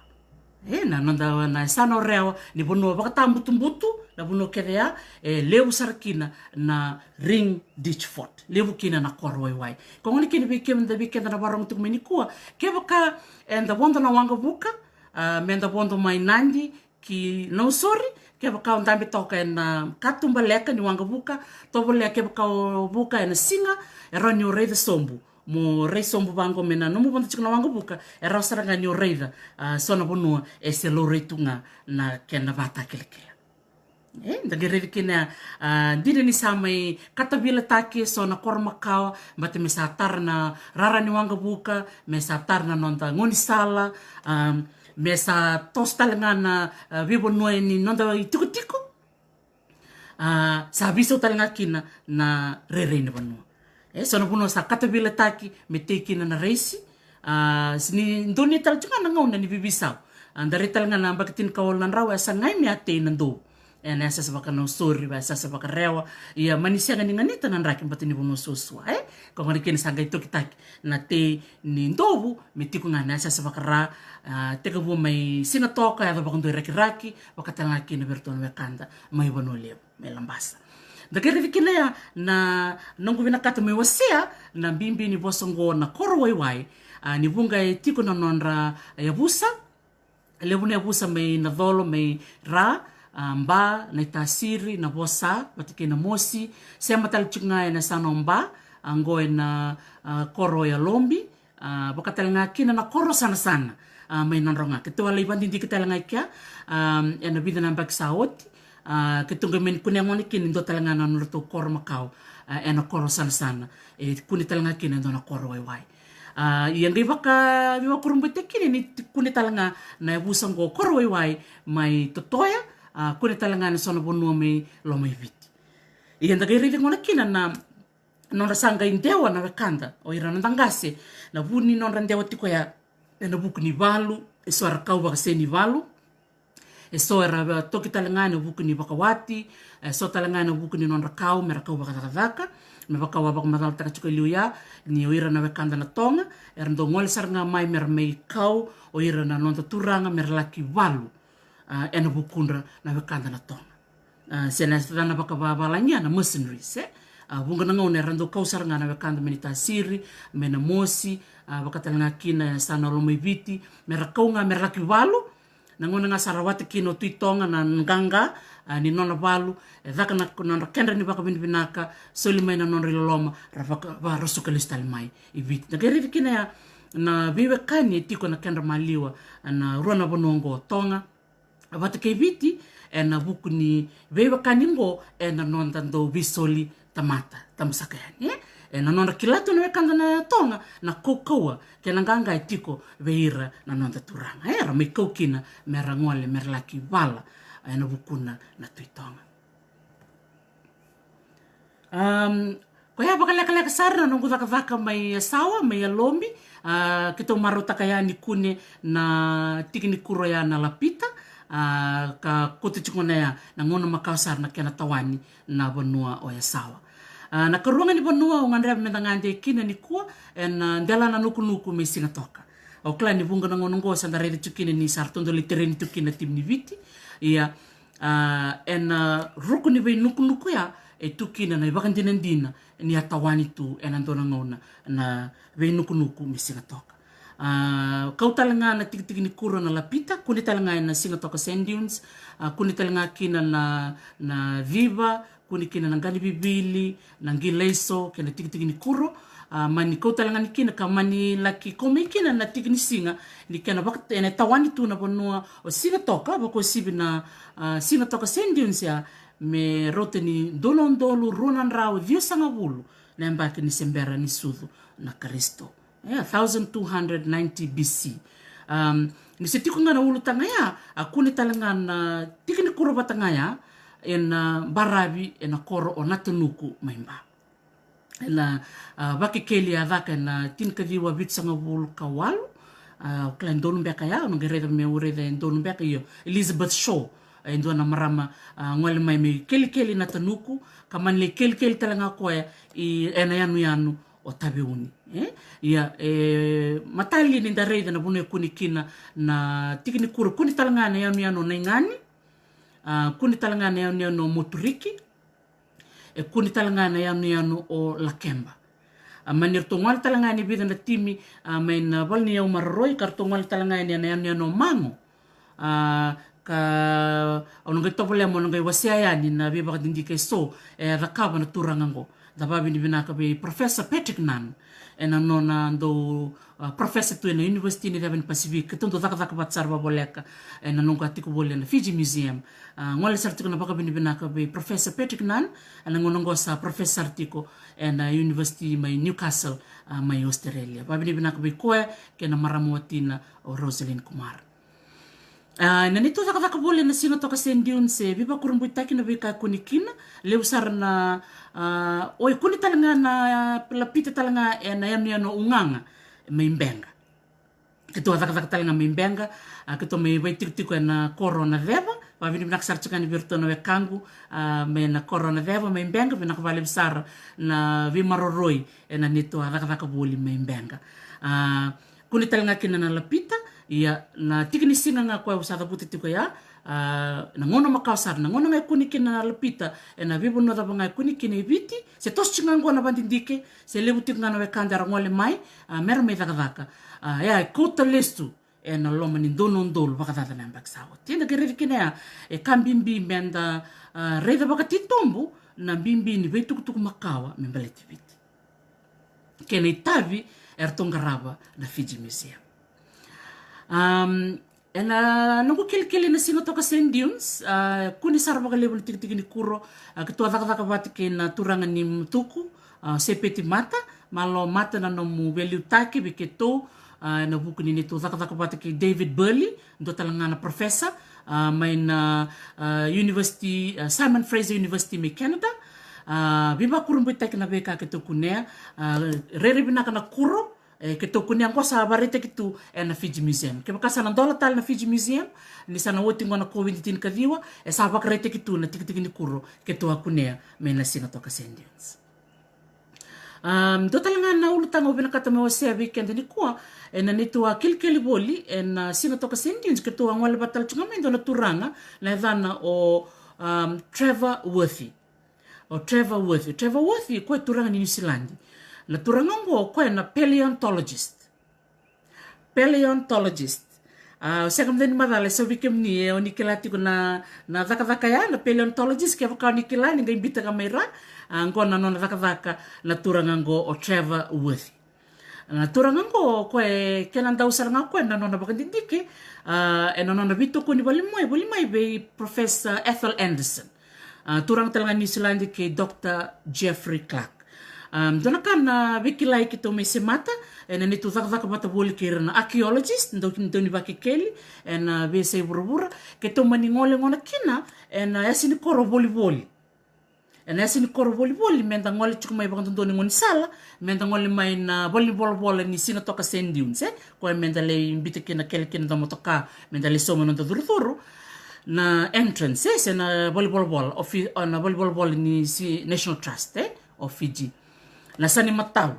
E, na noda na yasana o Rewa, ni vanua vakatabutubutu, na vanua kece ya, e levu sara kina na Ring Ditch Fort, levu kina na koro waiwai. Ko gona kina vei keda, vei keda na vakarorogo tiko mai nikua, kevaka eda vodo na waqavuka, a, meda vodo mai Nadi ki Nausori, kevaka o dabe toka ena katuba leka ni waqavuka, tovolea kevaka o vuka ena siga, e rawa ni o raica sobu. Mo rai sobu vaqo mai na nomu vodo tiko na waqavuka, e rawa sara ga ni o raica, a, so na vanua e se laurai tu ga na kena vakatakilakila. E, da qai raica kina, a, dina ni sa mai katavilataki eso na koro makawa, baleta me sa tara na rara ni waqavuka, me sa tara na noda gaunisala, a, me sa toso tale ga na, a, veivanua ni noda itikotiko. A, sa veisau tale ga kina na rairai ni vanua. E so na vanua sa katavilataki me tei kina na raisi. A, se ni donu tale tiko ga na gauna ni vivisau. A, da rai tale ga na baki tinikawalu na drau e sa qai me a tei na dovu. E na yasayasa vakaNausori, va yasayasa vakaRewa. Ia mani sega ni ganita na draki bata ni vanua suasua, e? Ko gona kina sa qai tokitaki na tei ni dovu me tiko ga na yasayasa vakaRa. A, tekivu mai Sigatoka, yaco vakadua i Rakiraki, vaka tale ga kina vei iratou na wekada mai Vanua Levu, mai Labasa. Da qai raici kina ya na noqu vinakata me wasea na bibi ni vosa oqo na koro waiwai. A, ni vuqa e tiko na nodra yavusa, levu na yavusa mai Nacolo, mai Ra, a, Ba, Naitasiri, Navosa, vata kei Namosi, sema tale tiko ga e na yasana o Ba, a, oqo e na, a, koro o Yalobi, a, vaka tale ga kina na koro Sanasana, a, mai Nadroga. Keitou a lai vakadidike tale ga i kea, a, e na vica na yabaki sa oti, a, keitou qai mani kunea gona kina e dua tale ga na nodratou koro makawa, a, e na koro Sanasana, e kune tale ga kina e dua na koro waiwai. A, ia qai vaka, veivakurabuitaki kina ni kune tale ga na yavusa oqo koro waiwai mai Totoya, a, kune tale ga e na so na vanua mai Lomaiviti. Ia da qai raici gona kina na nodra sa qai dewa na wekada, o ira na noda qase, na vu ni nodra dewa tiko ya e na vuku ni valu, e so era kau vakaseni valu, e so era toki tale ga e na vuku ni vakawati, e so tale ga e na vuku ni nodra kau me ra kau vakacakacaka, me vaka au a vakamacalataka tiko e liu ya, ni o ira na wekada na Toga era dau gole sara ga mai me ra mai kau o ira na noda turaga me ra laki valu, a, e na vukudra na wekada na Toga. A, se na yacana vakavalagia na mercenaries, e? A, vuqa na gauna era dau kau sara ga na wekada mai Naitasiri, mai Namosi, a, vaka tale ga kina e yasana o Lomaiviti, me ra kau ga me ra laki valu. Na gauna ga sa rawata kina o Tui Toga na qaqa, a, ni nona valu, e caka na nodra kedra ni vakavinavinaka, soli mai na nodra iloloma, ra vaka, vakarasuka lesu tale mai i Viti. Da qai raici kina ya na veiwekani e tiko na kedra maliwa, a, na rua na vanua oqo, Toga vata kei Viti, e na vuku ni veiwekani oqo e na noda dau veisoli tamata, tabusaka yani, e? E na nodra kila tu na wekada na Toga na kaukauwa kei na qaqa e tiko vei ira na noda turaga, e? Era mai kau kina me ra gole me ra laki vala, e, e na vukuna na Tui Toga. Am, koya vakalekaleka sara na noqu cakacaka mai Yasawa, mai Yalobi, a, keitou marautaka ya ni kune na tiki ni kuro ya na Lapita, a, ka koto tiko na ya na gauna makawa sara na kena tawani na vanua o Yasawa. A, na karua ga ni vanua au gadreva me da gade kina nikua e na, a, dela na nukunuku mai Sigatoka. Au kila ni vuqa na gauna oqo sa da raica tiko kina ni sa ratou dau lai tereni tiko kina na timi ni Viti. Ia, a, e na ruku ni veinukunuku ya e tu kina na ivakadinadina ni a tawani tu e na dua na gauna na veinukunuku mai Sigatoka. A, kau tale ga na tikitiki ni kuro na Lapita, kune tale ga e na Sigatoka Sand Dunes, a, kune tale ga kina na, na civa, kune kina na qanivivili, na qilaiso kei na tikitiki ni kuro. A, mani kau tale ga ni kina ka mani laki kau mai kina na tiki ni siga ni kena vaka, e na tawani tu na vanua o Sigatoka, vakauasivi na, a, Sigatoka Sand Dunes ya, me rauta ni dua na udolu rua na drau ciwasagavulu na yabaki ni se bera ni sucu na Karisito. E, a thousand two hundred ninety B C. Am, ni se tiko ga na ulutaga ya, a kune tale ga na tiki ni kuro vata ga ya e na baravi e na koro o Natanuku mai Ba. E na, a, Vakekeli a caka e na tinikaciwa vitusagavulu ka walu. A, au kila e donu beka ya, au na qai raica, meu raica e donu beka, io, Elizabeth Shaw, e dua na marama, a, gole mai me kelikeli Natanuku, ka mani lai kelikeli tale ga o koya i, e na yanuyanu o Taveuni, e? Ia, e, mataqali ni da raica na vanua e kune kina na tiki ni kuro, kune tale ga e na yanuyanu o Naigani, a, kune tale ga e na yanuyanu o Moturiki, e kune tale ga e na yanuyanu o Lakeba. A, mani ratou gole tale ga e na vica na timi, a, mai na valeniyau maroroi, ka ratou gole tale ga e na yanuyanu o Mago. A, ka au na qai tovolea meu na qai wasea yani na veivakadidike e so e cakava na turaga oqo. Da vakavinavinaka vei Professor Patrick Nunn e na nona dau, a, professor tu e na University ni Ceva ni Pasifika. Keitou dau cakacaka vata sara vavoleka e na noqu a tiko voli e na Fiji Museum. A, gole sara tiko na vakavinavinaka vei Professor Patrick Nunn, e na gauna oqo sa professor tiko e na University mai Newcastle, a, mai Australia. Vakavinavinaka vei koya kei na marama watina o Rosalyn Kumar. A, na neitou cakacaka voli ena Sigatoka Sand Dunes, e veivakurabuitaki na veika e kune kina, levu sara na, a, o e kune tale ga na lapita tale ga ena yanuyanu o Ugaga mai Beqa. Keitou a cakacaka tale ga mai Beqa, a, keitou mai vaitikotiko ena koro o Naceva, vakavinavinaka sara tiko yani vei iratou na wekaqu, a, mai na koro o Naceva mai Beqa, vinaka vakalevu sara na veimaroroi ena neitou a cakacaka voli mai Beqa. A, kune tale ga kina na lapita, ia na tiki ni siga ga koya au sa cavuta tiko ya, a, na gauna makawa sara, na gauna ga e kune kina na lapita ena veivanua cava ga e kune kina e Viti, se toso tiko ga qo na vadidike, se levu tiko ga na wekada era gole mai, a, mera mai cakacaka. A, ya e kauta lesu ena loma ni dua na udolu vakacaca na yabaki sa oti. Eda qai raica kina ya, e ka bibi meda, a, raica vakatitobu na bibi ni veitukutuku makawa me baleti Viti kei na itavi eratou qarava na Fiji Museum. Am, ena noqu kelikeli na Sigatoka Sand Dunes, a, kune sara vakalevu na tikitiki ni kuro, a, keitou a cakacaka vata kei na turaga ni Mutuku, a, Sepeti Mata, malo Mata na nomu veiliutaki vei keitou, a, ena vuku ni neitou cakacaka vata kei David Burley, dua tale ga na professor, a, mai na, a, University, a, Simon Fraser University mai Canada. A, veivakurabuitaki na veika keitou kunea, a, rairai vinaka na kuro, e, keitou kunea qo sa vakaraitaki tu ena Fiji Museum. Kevaka sa na dola tale na Fiji Museum, ni sa na oti qo na COVID tinikaciwa, e sa vakaraitaki tu na tikitiki ni kuro keitou a kunea mai na Sigatoka Sand Dunes. Am, dua tale ga na ulutaga au vinakata meu wasea vei keda nikua, ena neitou a kelikeli voli ena, a, Sigatoka Sand Dunes, keitou a gole vata tale tiko ga mai e dua na turaga na yacana o, am, Trevor Worthy. O Trevor Worthy. Trevor Worthy, o koya e turaga ni Niusiladi. Na turaga oqo, o koya na paleontologist. Paleontologist. A, au sega mada ni macala e so vei kemuni, e, o ni kila tiko na, na cakacaka ya, na paleontologist, kevaka o ni kila ni qai biuta ga mai ra, a, qo na nona cakacaka na turaga qo o Trevor Worthy. Na turaga qo, o koya e kena dau sara ga o koya na nona vakadidike, a, ena nona veitokoni voli mai, voli mai vei Professor Ethel Anderson. A, turaga tale ga ni Niusiladi kei Doctor Jeffrey Clark. A, dua na ka na veikilai keitou mai semata, ena neitou cakacaka vata voli kei ira na archaeologist, dau, dau ni vakekeli, ena veiyasai vuravura, keitou mani gole gona kina, ena yasa ni koro volivoli. Ena yasa ni koro volivoli, meda gole tiko mai vakadodonu e gaunisala, meda gole mai na valenivolavola ni Sigatoka Sand Dunes, e? Koya meda lai biuta kina kele kina da motoka, meda lai sauma noda curucuru. Na entrance, e? Se na valenivolavola, ofi-, o, na valenivolavola ni si-, National Trust, e? O Fiji. Na yasa ni matau.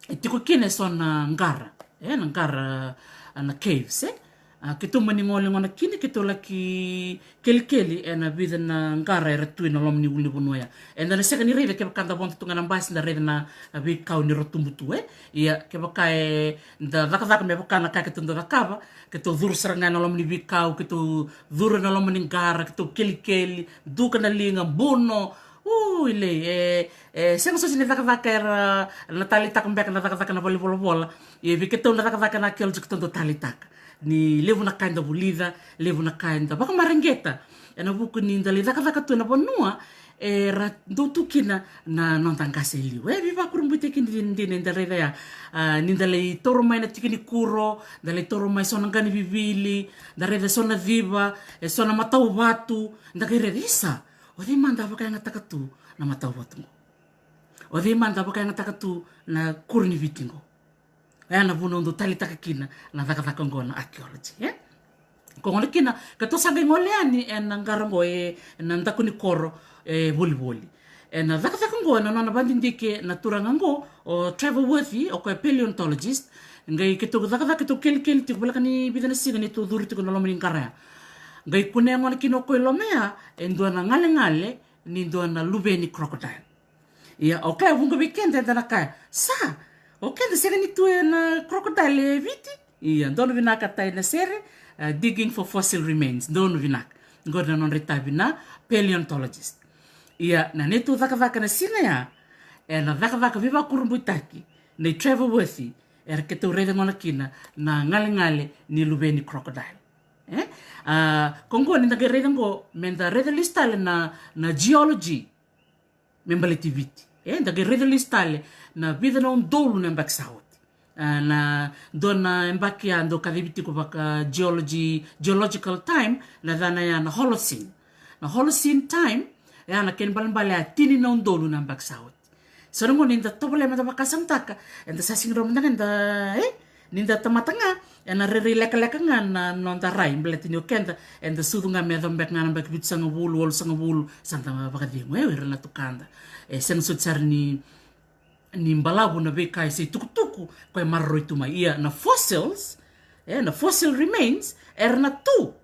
E tiko kina e so na qara, e, na qara, a, na caves, e. A, keitou mani gole gona kina, keitou laki kelikeli ena vica na qara era tu ena loma ni ulunivanua ya. Eda na sega ni raica kevaka da vodo tu ga na basi da raica na, a, veikau ni ratu butu, e. Ia, kevaka eda cakacaka me vaka na ka keitou dau cakava, keitou curu sara ga ena loma ni veikau, keitou curu ena loma ni qara, keitou kelikeli, duka na liga, buno, Ui, lei, e, e, sega soti ni cakacaka era na taleitaka beka na cakacaka na valenivolavola. Ia vei keitou na cakacaka na archaeology keitou dau taleitaka. Ni levu na ka eda vulica, levu na ka eda vakamareqeta. Ena vuku ni da lai cakacaka tu ena vanua, era dau tu kina na noda qase e liu. E, veivakurabuitaki dina, dina eda raica ya. A, ni da lai taura mai na tiki ni kuro, da lai taura mai so na qa ni vivili, da raica so na civa, e so na matau vatu, da qai raica, isa. O cei mada a vakayagataka tu na matau vatu qo? O cei mada a vakayagataka tu na kuro ni Viti qo? Oya na vuna au dau taleitaka kina na cakacaka qo na archaeology, e? Ko gole kina, keitou sa qai gole yani ena qara qo e, ena daku ni koro, e, volivoli. Ena cakacaka qo, ena nona vakadidike na turaga qo, o Trevor Worthy, o koya paleontologist, qai keitou cakacaka, keitou kelikeli tiko, voleka ni vica na siga neitou curu tiko na loma ni qara ya. Qai kunea gona kina o koya i loma ya, e dua na galegale, ni dua na luve ni crocodile. Ia, o kaya vuqa vei keda eda na kaya, sa, o keda sega ni tu ena crocodile e Viti? Ia, donu vinaka tai na sere, a, Digging for Fossil Remains, donu vinaka. Qori na nodra itavi na paleontologist. Ia, na neitou cakacaka na siga ya, ena cakacaka veivakurabuitaki nei Trevor Worthy, era keitou raica gona kina na galegale ni luve ni crocodile. E? A, ko qo ni da qai raica qo, meda raica lesu tale na, na geology me baleti Viti. E, da qai raica lesu tale na vica na udolu na yabaki sa oti. A, na dua na yabaki a dau kacivi tiko vaka geology, geological time, na yacana ya na Holocene. Na Holocene time, ya na kena ibalebale a tini na udolu na yabaki sa oti. So na gauna ni da tovolea me da vakasamataka, eda sa sega ni rawa mada ga da, e, ni da tamata ga, ena rairai lekaleka ga na noda rai, baleta ni o keda eda sucu ga me yacova beka ga na yabaki vitusagavulu, walusagavulu, sa da vakacegu, e, o ira na tukada. E sega soti sara ni ni balavu na veika e se itukutuku ko e maroroi tu mai. Ia na fossils, e, na fossil remains, era na tu.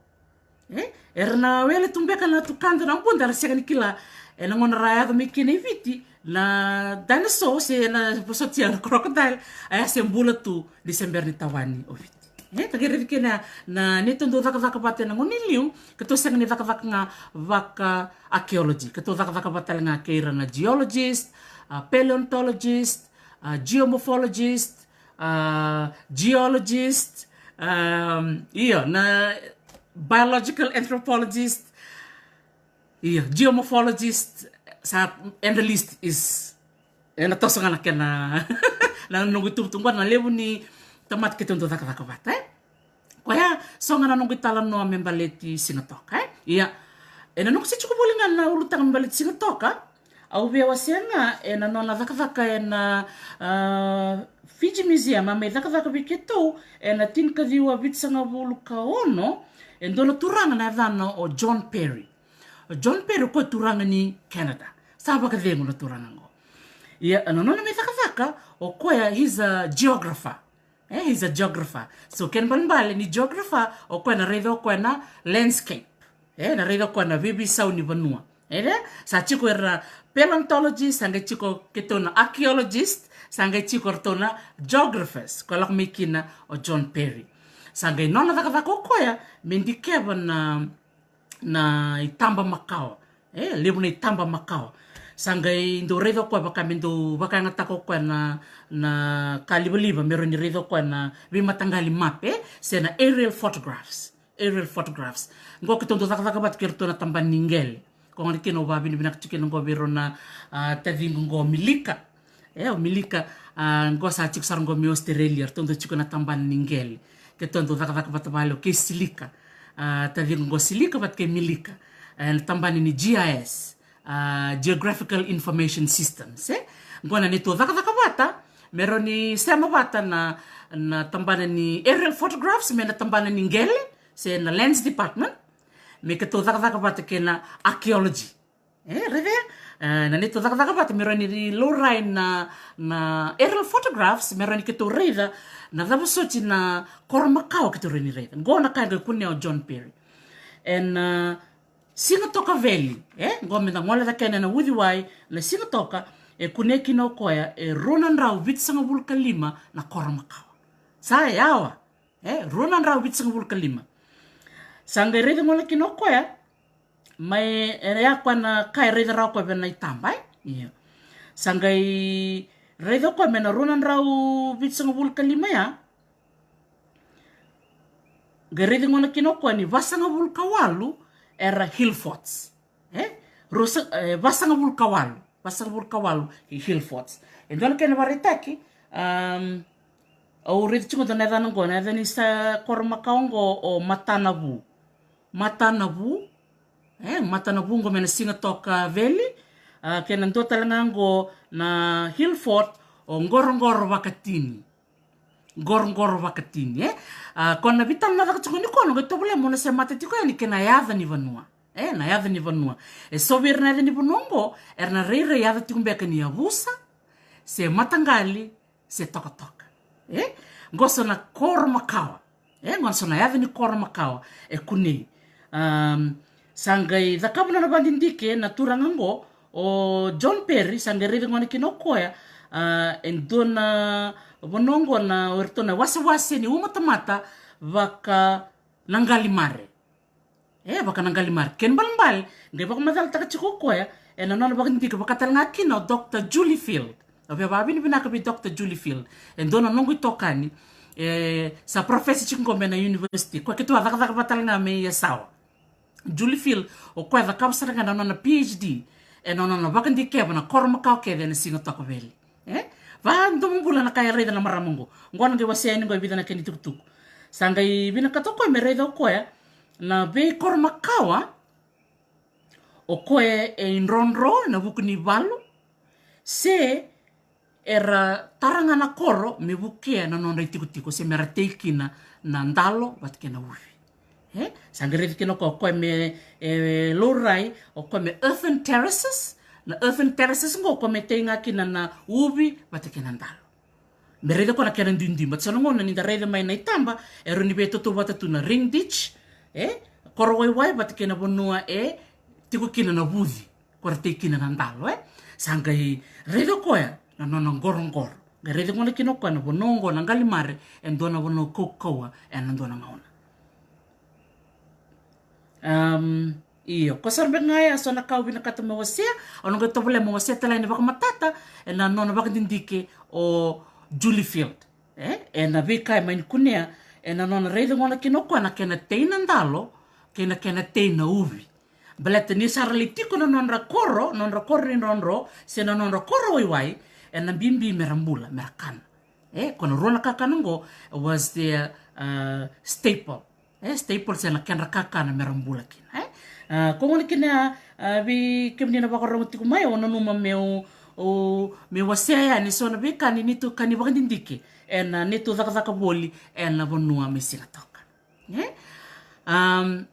E, era na wele tu beka na tukada na buda, era sega ni kila. E na gauna ra yaco mai kina i Viti na dinosaur, se na vosoti ya na crocodile, a ya se bula tu ni se bera ni tawani o Viti. E, ka qai raici kina na neitou dau cakacaka vata ena gauna i liu, keitou sega ni cakacaka ga vaka archaeology. Keitou cakacaka vata tale ga kei ira na geologist, a, paleontologist, a, geomorphologist, a, geologist, um, io, na biological anthropologist, io, geomorphologist, sa, and the list is, ena toso ga na kena, na noqu itubutubu, na levu ni tamata keitou dau cakacaka vata, e? Koya, so ga na noqu italanoa me baleti Sigatoka, e? Ia, ena noqu se tiko voli ga na ulutaga me baleti Sigatoka, au via wasea ga ena nona cakacaka ena, a, Fiji Museum, a mai cakacaka vei keitou ena tinikaciwa vitusagavulu ka ono, e dua na turaga na yacana o John Perry. O John Perry o koya turaga ni Canada. Sa vakacegu na turaga qo. Ia, na nona mai cakacaka, o koya, he's a geographer. E, he's a geographer. So, kena ibalebale ni geographer, o koya na raica o koya na landscape. E, na raica o koya na veiveisau ni vanua. E, sa tiko era paleontologist, sa qai tiko keitou na archaeologist, sa qai tiko ratou na geographers. Ko lako mai kina o John Perry. Sa qai nona cakacaka o koya, me dikeva na na itaba makawa. E, levu na itaba makawa. Sa qai dau raica o koya vaka me dau vakayagataka o koya na, na ka livaliva, me rawa ni raica o koya na veimataqali mape, se na aerial photographs. Aerial photographs. Qo keitou dau cakacaka vata kei ratou na tabana ni qele. Ko gona kina au vakavinavinaka tiko kina qo vei rau na, a, taciqu qo Milika. E, o Milika, a, qo sa tiko sara qo mai Australia, ratou dau tiko na tabana ni qele. Keitou dau cakacaka vata vale o kei Silika. A, taciqu qo Silika vata kei Milika. E, na tabana ni G I S, a, Geographical Information Systems, e? Qo na neitou cakacaka vata, me rawa ni sema vata na, na tabana ni aerial photographs, me na tabana ni qele, se na lands department, me keitou cakacaka vata kei na archaeology. E, raica, e, na neitou cakacaka vata, me rawa ni laurai na, na aerial photographs, me rawa ni keitou raica na cava soti na koro makawa keitou rawa ni raica. Qo na ka e qai kunea o John Perry. Ena, a, Sigatoka Valley, e, qo me da gole cake ena uciwai, na Sigatoka, e kunea kina o koya, e rua na drau vitusagavulu ka lima na koro makawa. Sa yawa, e, rua na drau vitusagavulu ka lima. Sa qai raica gole kina o koya, mai, e, ya koya na ka e raica rawa o koya vei na itaba, e? Io. Sa qai raica o koya mai na rua na drau vitusagavulu ka lima ya. Qai raica gona kina o koya ni vasagavulu ka walu era hill forts. E? Rusa, e, vasagavulu ka walu. Vasagavulu ka walu hill forts. E dua na kena vakaraitaki, um, au raica tiko dua na yacana qo, na yaca ni sa koro makawa qo o Matanavu. Matanavu, e, Matanavu qo mai na Sigatoka Valley, a, kei na dua tale ga qo na hill fort o Qoroqoro Vakatini. Qoroqoro Vakatini, e. A, ko na veitalanoataka tiko ni ko na qai tovolea mo na semata tiko yani kei na yaca ni vanua. E, na yaca ni vanua. E so vei ira na yaca ni vanua qo, era na rairai yaca tiko beka ni yavusa, se mataqali, se tokatoka. E, qo so na koro makawa. E, qo so na yaca ni koro makawa e kunei. Um, sa qai cakava na nona vakadidike na turaga qo, o John Perry, sa qai raica gona kina o koya, a, e dua na vanua qo na o iratou na wasewase ni uma tamata vaka na Qalimare. E, vaka na Qalimare. Kena ibalebale, qai vakamacalataka tiko o koya ena nona vakadidike, vaka tale ga kina o Doctor Julie Field. Au via vakavinavinaka vei Doctor Julie Field. E dua na noqu itokani, e, sa professor tiko qo mai na university. Koya keitou a cakacaka vata tale ga mai Yasawa. Julie Field, o koya cakava sara ga na nona PhD ena nona vakadikeva na koro makawa kece ena Sigatoka Valley. E? Vadomobula na ka e raica na marama oqo. Oqo na qai wasea yani oqo e vica na kena itukutuku. Sa qai vinakata o koya me raica o koya na veikoro makawa o koya e idrodro na vuku ni valu, se era tara ga na koro me vukea na nodra itikotiko, se mera tei kina na dalo vata kei na uvi. E sa qai raici kina o koya, o koya me, e, laurai, o koya me earthen terraces. Na earthen terraces oqo o koya me tei ga kina na uvi vata kei na dalo. Me raica o koya na kena duidui, baleta so na gauna ni da raica mai na itaba, e rawa ni veitautauvata tu na ring ditch, e, koro waiwai vata kei na vanua e tiko kina na vuci, ko ra tei kina na dalo, e. Sa qai raica o koya na nona qoroqoro. Qai raica gona kina o koya na vanua oqo na qalimare e dua na vanua kaukauwa ena dua na gauna. Am, io, ko sara beka ga ya so na ka au vinakata me wasea. Au na qai tovolea me wasea tale yani vakamatata ena nona vakadidike o Julie Field. E, ena veika e mai ni kunea, ena nona raica gona kina o koya na kena tei na dalo kei na kena tei na uvi. Baleta ni sa ra lai tiko na nodra koro, nodra koro ni drodro, se na nodra koro waiwai, ena bibi mera bula, mera kana. E, ko na rua na kakana oqo was their, uh, staple. E, staple se na kedra kakana mera bula kina, e. A, ko gona kina, a, vei kemuni na vakarorogo tiko mai, au nanuma meu, au, meu wasea yani so na veika ni neitou ka ni vakadidike ena neitou cakacaka voli ena vanua mai Sigatoka. E? Am,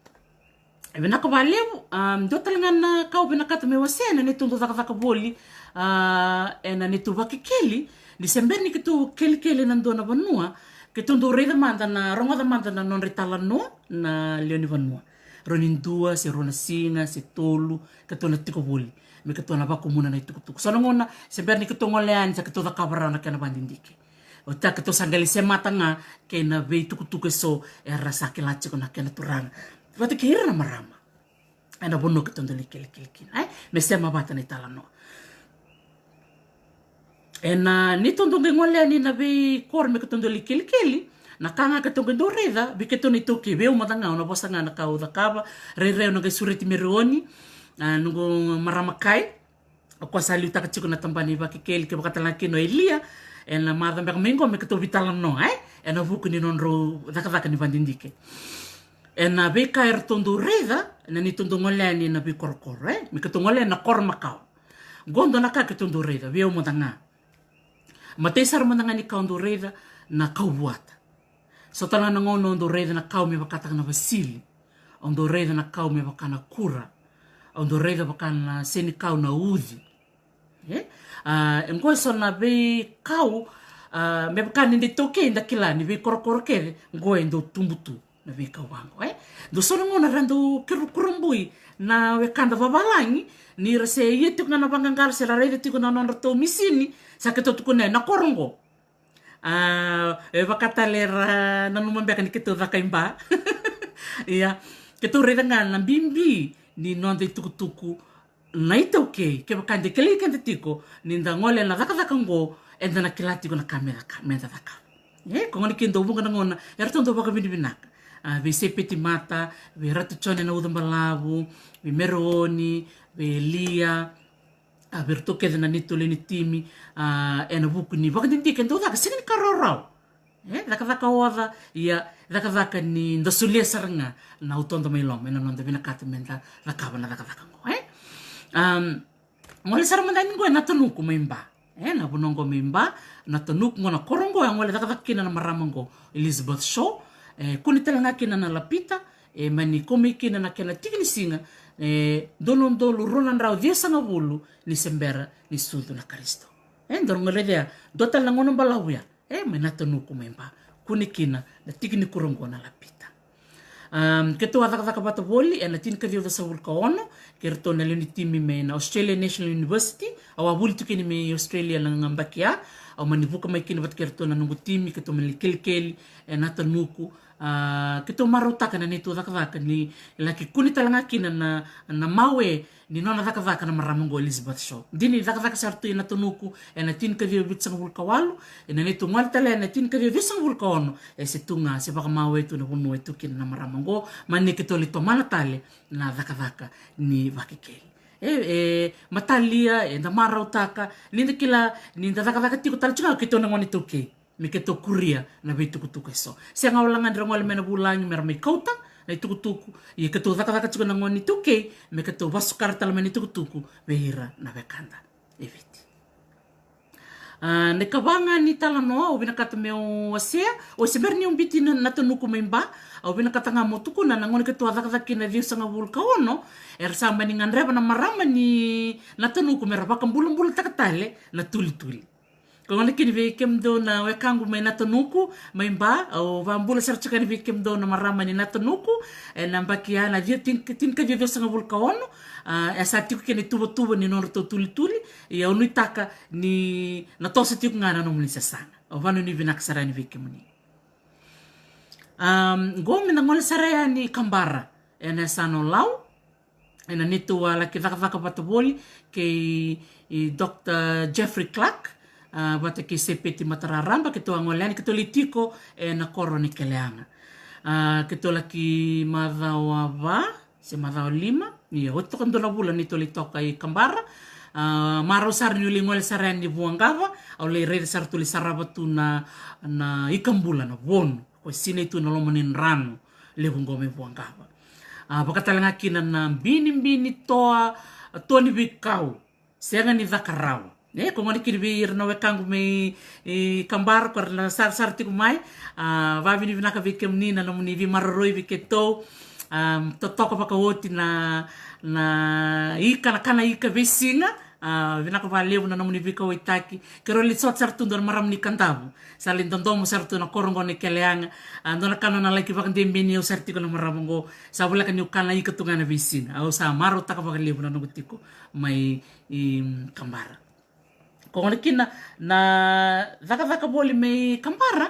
e vinaka vakalevu, am, dua tale ga na ka au vinakata me wasea ena neitou dau cakacaka voli, a, ena neitou vakekeli, ni se bera ni keitou kelikeli ena dua na vanua, keitou dau raica mada na, rogoca mada na nodra italanoa na lewe ni vanua. Rua ni dua, se rua na siga, se tolu, keitou na tiko voli me keitou na vakumuna na itukutuku. So na gauna se bera ni keitou gole yani sa keitou cakava rawa na kena vakadidike. Oti ya keitou sa qai lai semata ga kei na veitukutuku eso era sa kila tiko na kena turaga vata kei ira na marama ena vanua keitou dau lai kelikeli kina, e, me sema vata na italanoa. Ena neitou dau qai gole yani na veikoro me keitou dau lai kelikeli, na ka ga keitou qai dau raica, vei keitou na iTaukei, vei au mada ga, au na vosa ga na ka au cakava. Rairai au na qai sureti Mereoni, a, noqu marama kai, o koya sa liutaka tiko na tabana ni vakekeli, kevaka tale ga kina o Elia, ena macawa beka mai qo me keitou veitalanoa, e, ena vuku ni nodrau cakacaka ni vakadidike. Ena veika eratou dau raica ena neitou dau gole yani na veikorokoro, e, me keitou gole yani na koro makawa. Qo dua na ka keitou dau raica, vei au mada ga. Matai sara mada ga ni ka au dau raica na kau vuata. So tale ga na gauna au dau raica na kau me vakataka na vasili. Au dau raica na kau me vaka na kura. Au dau raica vaka na senikau na uci. E? A, e qo e so na veikau, a, me vaka ni da iTaukei da kila ni veikorokoro kece qo e dau tubu tu na veikau vaqo, e? Dau so na gauna ra dau kuru-, kurabui na wekada vavalagi, ni ra se ia tiko ga na vaqaqara se ra raica tiko na nodratou misini, sa keitou tukuna na koro qo. A, e vaka tale ra nanuma beka ni keitou caka i Ba. Ia, keitou raica ga na bibi ni noda itukutuku na iTaukei, kevaka de kilai keda tiko ni da gole na cakacaka qo, eda na kila tiko na ka me caka, me da caka. E, ko gona kina dau vuqa na gauna eratou dau vakavinavinaka. A, vei Sepeti Mata, vei Ratu Jone na Uca Balavu, vei Mereoni, vei Elia, a, vei iratou kece na neitou lewe ni timi, a, ena vuku ni vakadidike dau caka, sega ni ka rawarawa. E, cakacaka oca, ia, cakacaka ni da solia sara ga na utoda mai loma, ena noda vinakata me da cakava na cakacaka qo, e? Am, gole sara mada yani qo e Natanuku mai Ba. E, na vanua qo mai Ba, Natanuku qo na koro qo, e gole cakacaka kina na marama qo, Elizabeth Shaw. E, kune tale ga kina na Lapita, e, mani kau mai kina na kena tiki ni siga, e, dua na udolu rua na drau ciwasagavulu ni se bera ni sucu na Karisito. E, dou gole cea, dua tale na gauna balavu ya. E, mai Natanuku mai Ba, kune kina na tiki ni koro qo na Lapita. Am, keitou a cakacaka vata voli ena tinikaciwa ruasagavulu ka ono kei iratou na lewe ni timi mai na Australian National University. Au a vuli tu kina mai Australia na yabaki ya. Au mani vuka mai kina vata kei iratou na noqu timi, keitou mani kelikeli e Natanuku. A, keitou marautaka na neitou cakacaka ni laki kune tale ga kina na, na mawe ni nona cakacaka na marama qo Elizabeth Shaw. Dina ni cakacaka sara tu e Natanuku ena tinikaciwa vitusagavulu ka walu, ena neitou gole tale ena tinikaciwa ciwasagavulu ka ono, e se tu ga, se vakamawe tu na vanua e tu kina na marama qo, mani keitou lai tomana tale na cakacaka ni vakekeli. e, e matalia, eda marautaka, ni da kila, ni da cakacaka tiko tale tiko ga keitou na gone iTaukei. Me keitou kuria na veitukutuku eso. Sega wale ga ni ra gole mai na vulagi me ra mai kauta na itukutuku, ia keitou cakacaka tiko na gone iTaukei, me keitou vasukara tale mai na itukutuku vei ira na wekada e Viti. A, na ikava ga ni talanoa au vinakata meu wasea, o se bera niu biuti na, Natanuku mai Ba, au vinakata ga meu tukuna na gauna keitou a cakacaka kina ciwasagavulu ka ono, era sa mani gadreva na marama ni Natanuku me ra vakabulabulataka tale na tulituli. Ko gona kina vei kemudou na wekaqu mai Natanuku, mai Ba, au vakabula sara tiko yani vei kemudou na marama ni Natanuku, ena yabaki ya na ciwa, tini, tinikaciwa ciwasagavulu ka ono, a, e sa tiko kina ituvatuva ni nodratou tulituli, ia au nuitaka ni na toso tiko ga na nomuni sasaga. Au vakanuinui vinaka sara yani vei kemuni. Am, qo me na gole sara yani Kabara, ena yasana o Lau, ena neitou a laki cakacaka vata voli kei, i, Doctor Jeffrey Clark, a, vata kei Sepeti Matararaba, keitou a gole yani, keitou lai tiko ena koro ni Keleaga. A, keitou laki macawa va, se macawa lima, ia, oti toka dua na vula neitou lai toka i Kabara. A, marau sara niu lai gole sara yani Vuaqava, au lai raica sara tu, lai sarava tu na, na ikabula, na vonu ko sinai tu na loma ni drano levu qo mai Vuaqava. A, vaka tale ga kina na binibini toa, toa ni veikau, sega ni caka rawa. E, ko gona kina vei ira na wekaqu mai, e, Kabara, ko ira na sarasara tiko mai, a, vakavinavinaka vei kemuni na nomuni veimaroroi vei keitou, a, totoka vakaoti na, na ika, na kana ika veisiga, a, vinaka vakalevu na nomuni veikauwaitaki. Keirau lai sota sara tu dua na marama ni Kadavu, sa lai dodomo sara tu na koro qo ni Keleaga, a, dua na ka nona laki vakadebeni au sara tiko na marama qo, sa voleka niu kana ika tu ga na veisiga. Au sa marautaka vakalevu na noqu tiko mai, i, Kabara. Ko gona kina na cakacaka voli mai Kabara,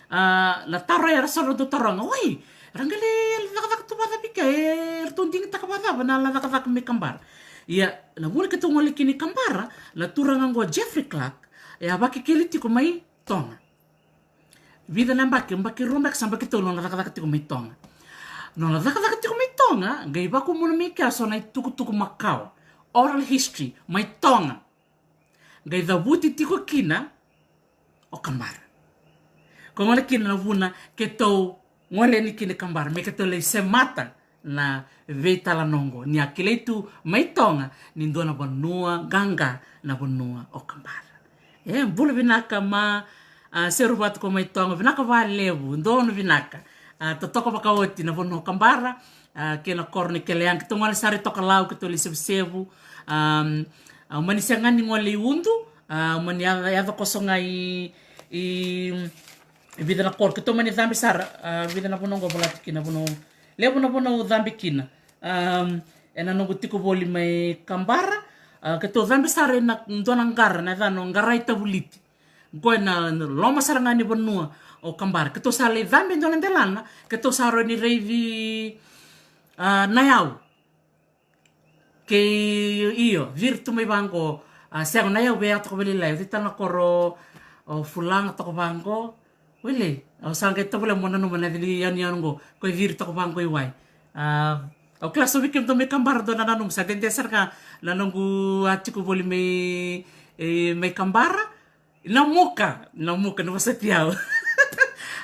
a, na taro era sa dau taroga, oi, ra qai lai cakacaka tu vakacava i ke, eratou digitaka vakacava na la cakacaka mai Kabara. Ia, na vuna keitou gole kina i Kabara, na turaga qo Jeffrey Clark, e a vakekeli tiko mai Toga. Vica na yabaki, yabaki rua beka, sa yabaki tolu nona cakacaka tiko mai Toga. Nona cakacaka tiko mai Toga, qai vakumuna mai kea so na itukutuku makawa, oral history mai Toga. Qai cavuti tiko kina o Kabara. Ko gona kina na vuna keitou gole yani kina i Kabara, me keitou lai semata na veitalanoa qo, ni a kilai tu mai Toga ni dua na vanua qaqa na vanua o Kabara. E, bula vinaka ma, a, Seruvatu ko mai Toga, vinaka vakalevu, donu vinaka. A, totoka vakaoti na vanua o Kabara, a, kei na koro ni Keleaga, keitou gole sara i Tokalau, keitou lai sevusevu, a, a, au mani sega ni gole i Udu, a, au mani yaco, yaco koso ga i, i, i vica na koro, keitou mani cabe sara, a, vica na vanua qo volati kina, vanua, levu na vanua au cabe kina. Am, ena noqu tiko voli mai Kabara, a, keitou cabe sara ina dua na qara, na yacana o Qara i Tavuliti. Qo ena loma sara ga ni vanua o Kabara. Keitou sa lai cabe dua na delana, keitou sa rawa ni raici, a, Nayau. Kei, io, Ciri tu mai vaqo, a, sega, Nayau vei au toka vakalailai, au cei tale na koro, o Fulaga toka vaqo. Wele, au sa qai tovolea mo nanuma na cili yanuyanu qo, ko i Ciri toka vaqo i wai. A, au kila so vei kemudou mai Kabara dou na nanuma, sa dede sara ga na noqu a tiko voli mai, e, mai Kabara. Namuka, Namuka, na vosoti au.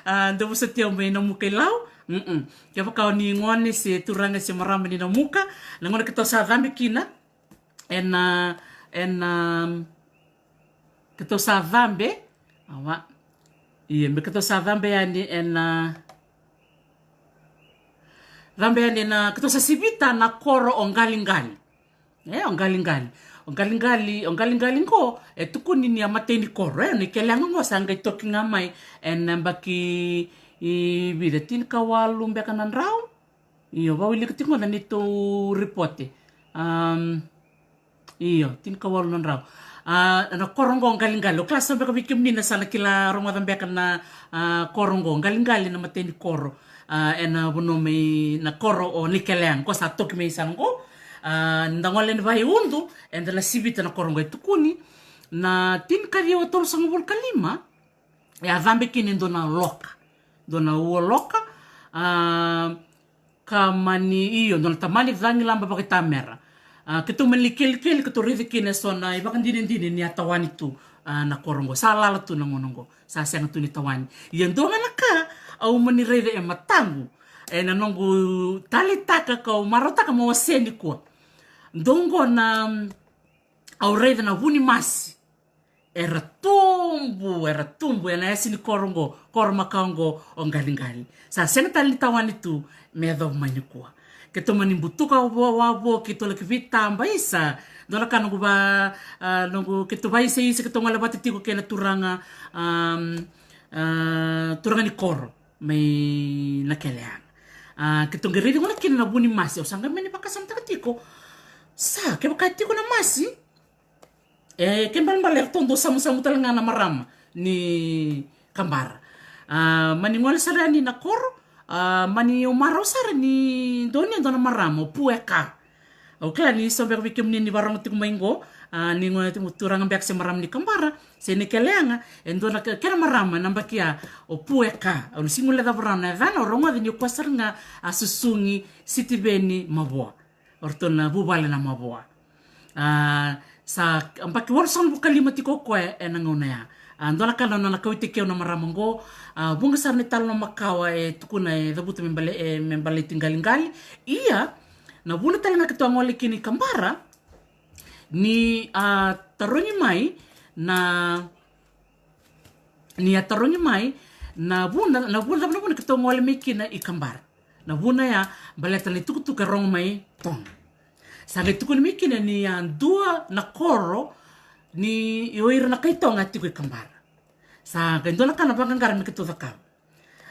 A, dou vosoti au mai Namuka i Lau. Mm-mm. Kevaka o ni gone se turaga se marama ni Namuka, na gauna keitou sa cabe kina, ena, ena, keitou sa cabe, awa. Ia, me keitou sa cabe yani ena, cabe yani ena, keitou sa sivita na koro o Qaliqali. E, o Qaliqali. O Qaliqali, o Qaliqali qo, e tukuni ni a matai ni koro, e, ni Keleaga qo sa qai toki ga mai, ena yabaki, i, vica, tinikawalu beka na drau. Io, vakawilika tiko ga na neitou ripote. Am, io, tinikawalu na drau. A, na koro qo Qaliqali. Au kila sa beka vei kemuni na sa na kila rogoca beka na, a, koro qo. Qaliqali na matai ni koro. A, ena vanua mai na koro o Nikeleaga. Ko sa toki mai sa qo. A, da gole ni vaka i Udu, eda na sivita na koro qo e tukuni. Na tinikaciwa tolusagavulu ka lima, e a cabe kina e dua na loka. Dua na ua loka, a, ka mani, io, dua na tamani cagilaba vakaitamera. A, keitou mani kelikeli, keitou raica kina eso na ivakadinadina ni a tawani tu, a, na koro oqo. Sa lala tu na gauna oqo. Sa sega tu ni tawani. Ia dua ga na ka au mani raica e mataqu, ena noqu taleitaka kau marautaka meu wasea nikua. Dua oqo na, mm, au raica na vu ni masi. Era tubu, era tubu ena yasi ni koro oqo, koro makawa oqo o Qaliqali. Sa sega tale ni tawani tu me yacova mai nikua. Keitou mani butuka vo, wavoki, keitou laki veitabaisa. Dua na ka noqu va, a, noqu keitou vaisaisa, keitou gole vata tiko kei na turaga, am, a, turaga ni koro mai Nakeleaga. A, keitou qai raici gona kina na vu ni masi, au sa qai mani vakasamataka tiko. Sa, kevaka e tiko na masi, e, ke balebale eratou dau samusamu tale ga na marama ni Kabara. A, mani gole sara yani na koro, a, mani marau sara ni dua ni dua na marama, o Pueka. Au kila ni so beka vei kemuni ni varogo tiko mai qo, a, ni gone tiko turaga beka se marama ni Kabara, se Nakeleaga, e dua na ke-, kena marama, na yabaki ya, o Pueka. Au na sega ni guileca rawa na yacana, au rogoca ni o koya sara ga a susugi Sitiveni Mavoa. O ratou na vuvale na Mavoa. A, sa yabaki walusagavulu ka lima tiko o koya ena gauna ya. A, dua na ka na nona kauaitaki au na marama oqo, a, vuqa sara na italanoa makawa e tukuna e cavuta me bale, e, me baleti Qaliqali. Ia, na vuna tale ga keitou a gole kina i Kabara, ni a tarogi mai na, ni a tarogi mai na vuna, na vuna, na vuna keitou gole mai kina i Kabara. Na vuna ya, baleta na itukutuku e rogo mai Toga. Sa qai tukuni mai kina ni a dua na koro ni o ira na kai Toga tiko i Kabara. Sa qai dua na ka na vaqaqara me keitou cakava.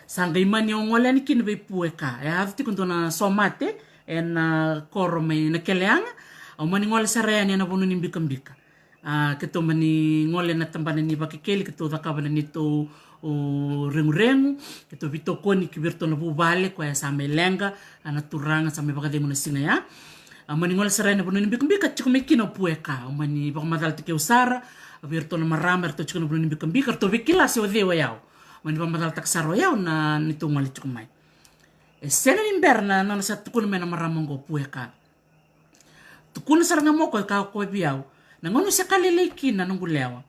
Sa qai mani au gole yani kina vei Pueka. E yaco tiko dua na somate ena koro mai Nakeleaga. Au mani gole sara yani ena vanua ni bikabika. A, keitou mani gole na tabana ni Vakekeli, keitou cakava na neitou, o, reguregu, keitou veitokoni ki vei iratou na vuvale, koya sa mai leqa, a, na turaga, sa mai vakacegu na siga ya. A, mani gole sara yani na vanua ni bikabika, tiko mai kina o Pueka, au mani vakamacalataki au sara vei iratou na marama eratou tiko na vanua ni bikabika, eratou veikila se o cei o yau. Mani vakamacalataka sara o yau na neitou gole tiko mai. E sega ni bera na nona sa tukuna mai na marama oqo o Pueka. Tukuna sara ga mai o koya ka o koya vei au. Na gauna se ka lailai kina na noqu lewa,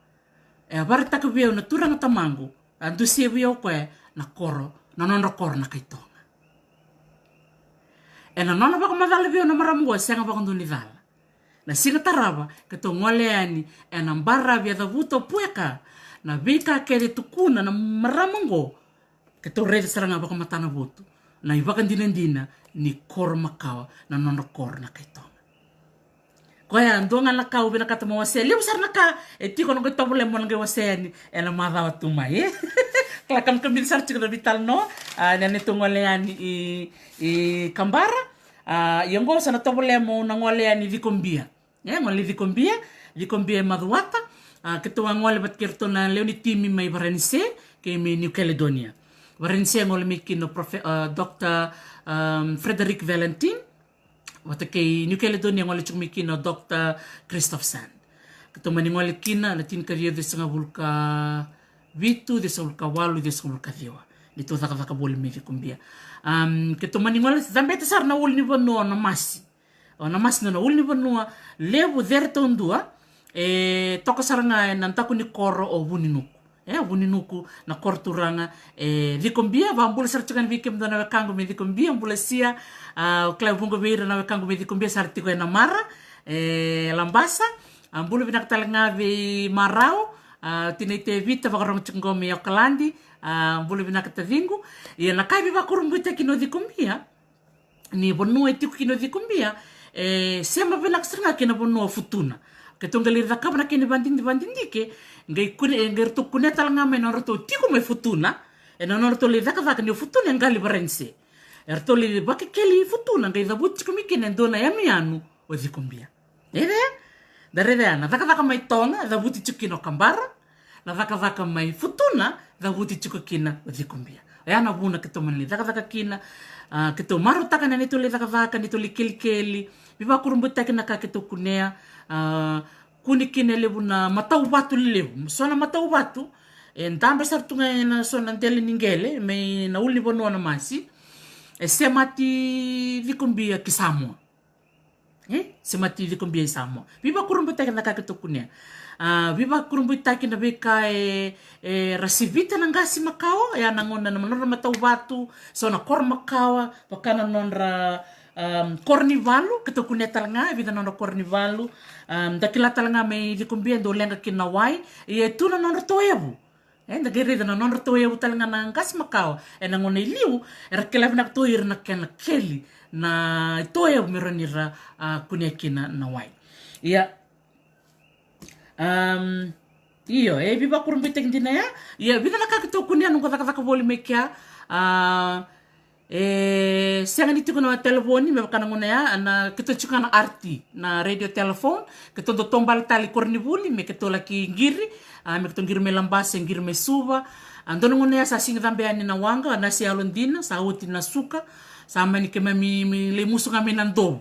e a vakaraitaka vei au na turaga tamaqu, a dusia vei au o koya na koro, na nodra koro na kai Toga. Ena nona vakamacala vei au na marama oqo, e sega vakadua ni cala. Na siga tarava, keitou gole yani ena baravi a cavuta o Pueka, na veika kece e tukuna na marama oqo, keitou raica sara ga vakamatana votu na ivakadinadina ni koro makawa, na nodra koro na kai Toga. Koya dua ga na ka au vinakata meu wasea. Levu sara na ka e tiko na qai tovolea meu na qai wasea yani ena macawa tu mai, e. Kila kamikamica sara tiko na veitalanoa, a, na neitou gole yani i, i Kabara. A, ia oqo sa na tovolea meu na gole yani Cikobia. E, gole Cikobia, Cikobia e Macuata. A, keitou a gole vata kei iratou na lewe ni timi mai Varanise kei mai New Caledonia. Varanise e gole mai kina o Profe-, a, Doctor, um, Frederic Valentin. Vata kei New Caledonia e gole tiko mai kina o Doctor Christoph Sand. Keitou mani gole kina na tinikaciwa ciwasagavulu ka vitu, ciwasagavulu ka walu, ciwasagavulu ka ciwa. Neitou cakacaka voli mai Cikobia. Um, keitou mani gole, cabeta sara na ulunivanua o Namasi. O Namasi na nona ulunivanua levu, cere taudua, e toka sara ga ena daku ni koro o Vuninuku. E, Vuninuku, na koro turaga e Cikobia. Vakabula sara tiko yani vei kemudou na wekaqu mai Cikobia, bula Sia. A, au kila e vuqa vei ira na wekaqu mai Cikobia sa ra tiko e Namara, e Labasa. A, bula vinaka tale ga vei Marau, a, tinai Tevita, vakarogo tiko qo mai Okaladi. A, bula vinaka taciqu. Ia na ka e veivakurabuitaki kina o Cikobia, ni vanua e tiko kina o Cikobia, e sema vinaka sara ga kei na vanua o Futuna. Keitou qai lai cakava na kena vadidi-, vadidike, qai kune-, e qai ratou kunea tale ga mai na nodratou tiko mai Futuna, ena nodratou lai cakacaka ni o Futuna e qali Varanise. Eratou lai Vakekeli i Futuna, qai cavuti tiko mai kina e dua na yanuyanu o Cikobia. E raica, da raica ya, na cakacaka mai Toga, cavuti tiko kina o Kabara, na cakacaka mai Futuna, cavuti tiko kina o Cikobia. Oya na vuna keitou mani lai cakacaka kina, a, keitou marautaka na neitou lai cakacaka, neitou lai kelikeli, veivakurabuitaki na ka keitou kunea, a, kune kina e levu na matau vatu lelevu. So na matau vatu, e dabe sara tu ga ena so na dela ni qele, mai na ulunivanua o Namasi, e semati Cikobia ki Samoa. E, semati Cikobia i Samoa. Veivakurabuitaki na ka keitou kunea. A, veivakurabuitaki na veika e, e ra sivita na qase makawa, e a na gauna na nodra matauvatu, so na koro makawa, vaka na nodra, um, koro ni valu, keitou kunea tale ga, e vica na nodra koro ni valu, um, da kila tale ga mai Cikobia, dau leqa kina na wai, ia e tu na nodra toevu. E, da qai raica na nodratou evu tale ga na qase makawa. E na gauna i liu, era kila vinaka tu o ira na kena keli na itoevu me rawa ni ra, a, kunea kina na wai. Ia. Am, io, e veivakurabuitaki dina ya. Ia, vica na ka keitou kunea noqu cakacaka voli mai kea. A, E sega ni tiko na telefoni, me vaka na gauna ya, na keitou tiko ga na R T, na radio telephone, keitou dau taubale tale i koronivuli, me keitou laki qiri, a, me keitou qiri mai Labasa, qiri mai Suva. A, dua na gauna ya sa sega ni cabe yani na waqa, na se yalodina, sa oti na suka, sa mani keimami, mi lei musu ga mai Nadovu.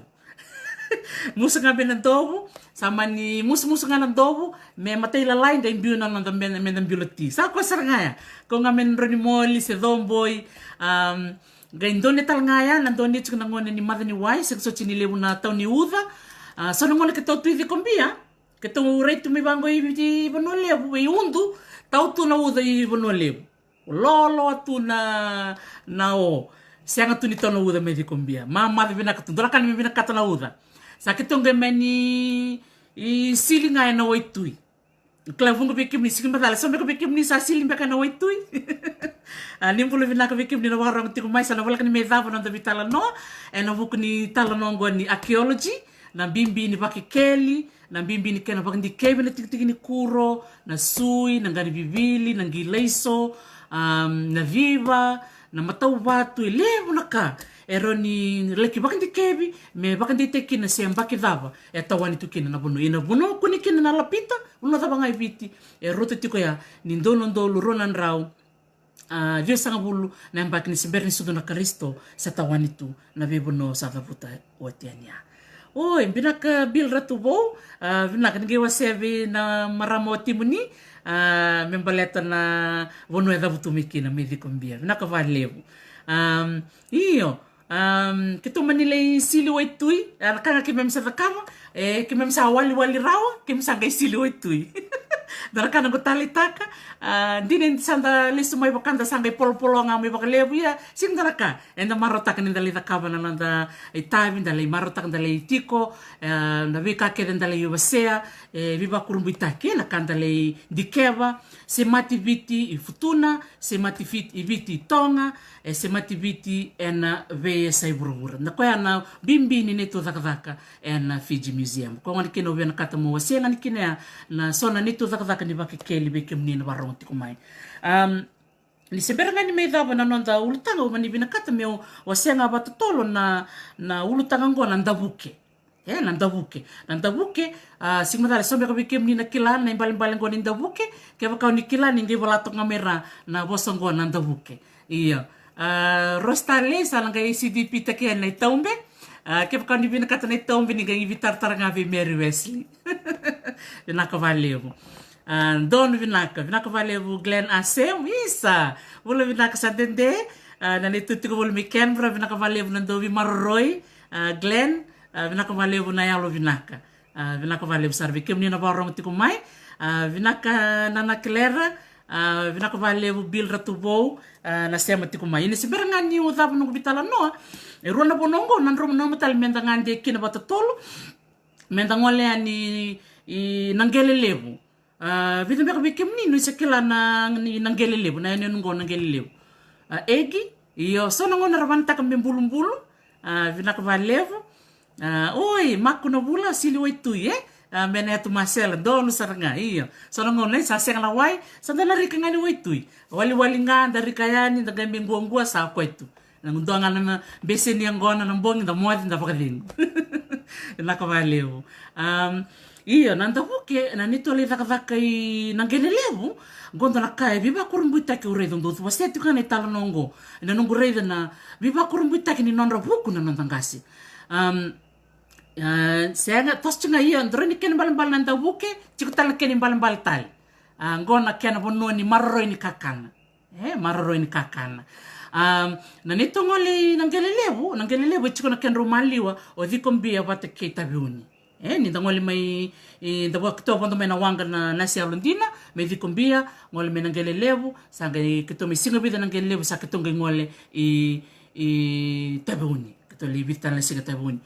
Musu ga mai Nadovu, sa mani musumusu ga Nadovu, me matai lalai, qai biu na noda me, me da biu lati. Sa koya sara ga ya. Ko ga me drau ni moli, se coboi, am, Qai donu tale ga ya, na donu tiko na gauna ni maca ni wai, se soti ni levu na tau ni uca. A, so na gauna keitou tu i Cikobia, keitou rai tu mai vaqo i Viti, Vanua Levu, i Udu, tau tu na uca i Vanua Levu. Loloa tu na, na o. Sega tu ni tau na uca mai Cikobia. Ma, maca vinaka tu, dua na ka ni me vinakata na uca. Sa keitou qai mani, i sili ga e na waitui. Kila vuqa vei kemuni, sega ni macala, so beka vei kemuni sa sili beka na waitui. A, ni bula vinaka vei kemuni na vakarorogo tiko mai, sa na voleka ni me cava na noda veitalanoa, e na vuku ni talanoa oqo ni archaeology, na bibi ni vakekeli, na bibi ni kena vakadikevi na tikitiki ni kuro, na sui, na qanivivili, na qilaiso, am, na civa, na matauvatu, e levu na ka e rawa ni laki vakadikevi, me vakadeitaki kina se yabaki cava e tawani tu kina na vanua. Ia na vanua kune kina na lapita, vanua cava ga e Viti, e rauta tiko ya ni dua na udolu rua na drau, a, ciwasagavulu na yabaki ni se bera ni sucu na Karisito, sa tawani tu na veivanua sa cavuta oti yani ya. Oi, vinaka Bill Ratuvou, a, vinaka ni qai wasea vei na marama o Timuni, a, me baleta na vanua e cavutu mai kina mai Cikobia. Vinaka vakalevu. Am, io, am, keitou mani lai sili waitui, a, na ka ga keimami sa cakava, e, keimami sa waliwali rawa, keimami sa qai sili waitui. Da na ka na qo taleitaka, a, dina ni sa da lesu mai vaka da sa qai polopolo ga mai vakalevu ia, sega da na ka. Eda marautaka ni da lai cakava na noda itavi, da lai marautaka, da lai tiko, e, na veika kece da lai wasea, e, veivakurabuitaki, na ka da lai dikeva, semati Viti i Futuna, semati Viti, i Viti i Toga, e, semati Viti e na veiyasai vuravura. Na koya na bibi ni neitou cakacaka e na Fiji Museum. Koya gona kina au vinakata meu wasea ga ni kina ya na so na neitou cakacaka ni vakekeli vei kemuni na vakarorogo tiko mai. Am, Ni se bera ga ni mai cava na noda ulutaga, au mani vinakata meu wasea ga vakatotolo na, na ulutaga oqo na davuke. E, na davuke. Na davuke, a, sega ni macala, so beka vei kemuni na kila na ibalebale oqo ni davuke, kevaka o ni kila ni qai vola toka ga mai ra na vosa oqo na davuke. Io. A, Rose Talei, sa na qai C D P taki yani na itaube. A, kevaka o ni vinakata na itaube ni qai veitaratara ga vei Mary Wesley. Vinaka vakalevu. A, donu vinaka, vinaka vakalevu Glenn Asem, isa. Bula vinaka sa dede, a, na neitou tiko voli mai Canberra, vinaka vakalevu na dau veimaroroi, a, Glenn, a, vinaka vakalevu na yalo vinaka. A, vinaka vakalevu sara vei kemuni na vakarorogo tiko mai, a, vinaka Nana Kelera, a, vinaka vakalevu Bill Ratuvou, a, na sema tiko mai. Ia ni se bera ga niu cava noqu veitalanoa, e rua na vanua oqo, na drau, na drau matale meda gade kina vakatotolo, meda gole yani i Naqele Levu. A, vica beka vei kemuni ni se kila na, ni Naqele Levu, na yanuyanu oqo Naqele Levu. A, Egi, io, so na gauna ra vanataka me bulubulu. A, vinaka vakalevu. A, oi, Maku na Vula, sili waitui, e? A, me na yatu Masela, donu sara ga, io. So na gauna e sa sega na wai, sa da na rika ga ni waitui. Waliwali ga, da rika yani, da qai me guagua, sa koya tu. Na dua ga na, na beseni yaqona na bogi, da moce, da vakacegu. Vinaka vakalevu. Am, io, na davuke, na neitou lai cakacaka i Naqele Levu, qo dua na ka e veivakurabuitaki au raica, dou wasea tiko ga na italanoa oqo. Na noqu raica na veivakurabuitaki ni nodra vuku na noda qase. Am, a, sega, toso tiko ga, io, dua na kena ibalebale na davuke, tiko tale na kena ibalebale tale. A, qo na kena vanua ni maroroi ni kakana. E, maroroi ni kakana. A, na neitou gole i Naqele Levu, Naqele Levu e tiko na kedrau maliwa o Cikobia vata kei Taveuni. E, ni da gole mai, e, da vakatoa vodo mai na waqa na nasi yalodina, mai Cikobia, gole mai Naqele Levu, sa qai keitou mai siga vica Naqele Levu, sa keitou qai gole i, i Taveuni. Keitou lai vica tale na siga Taveuni.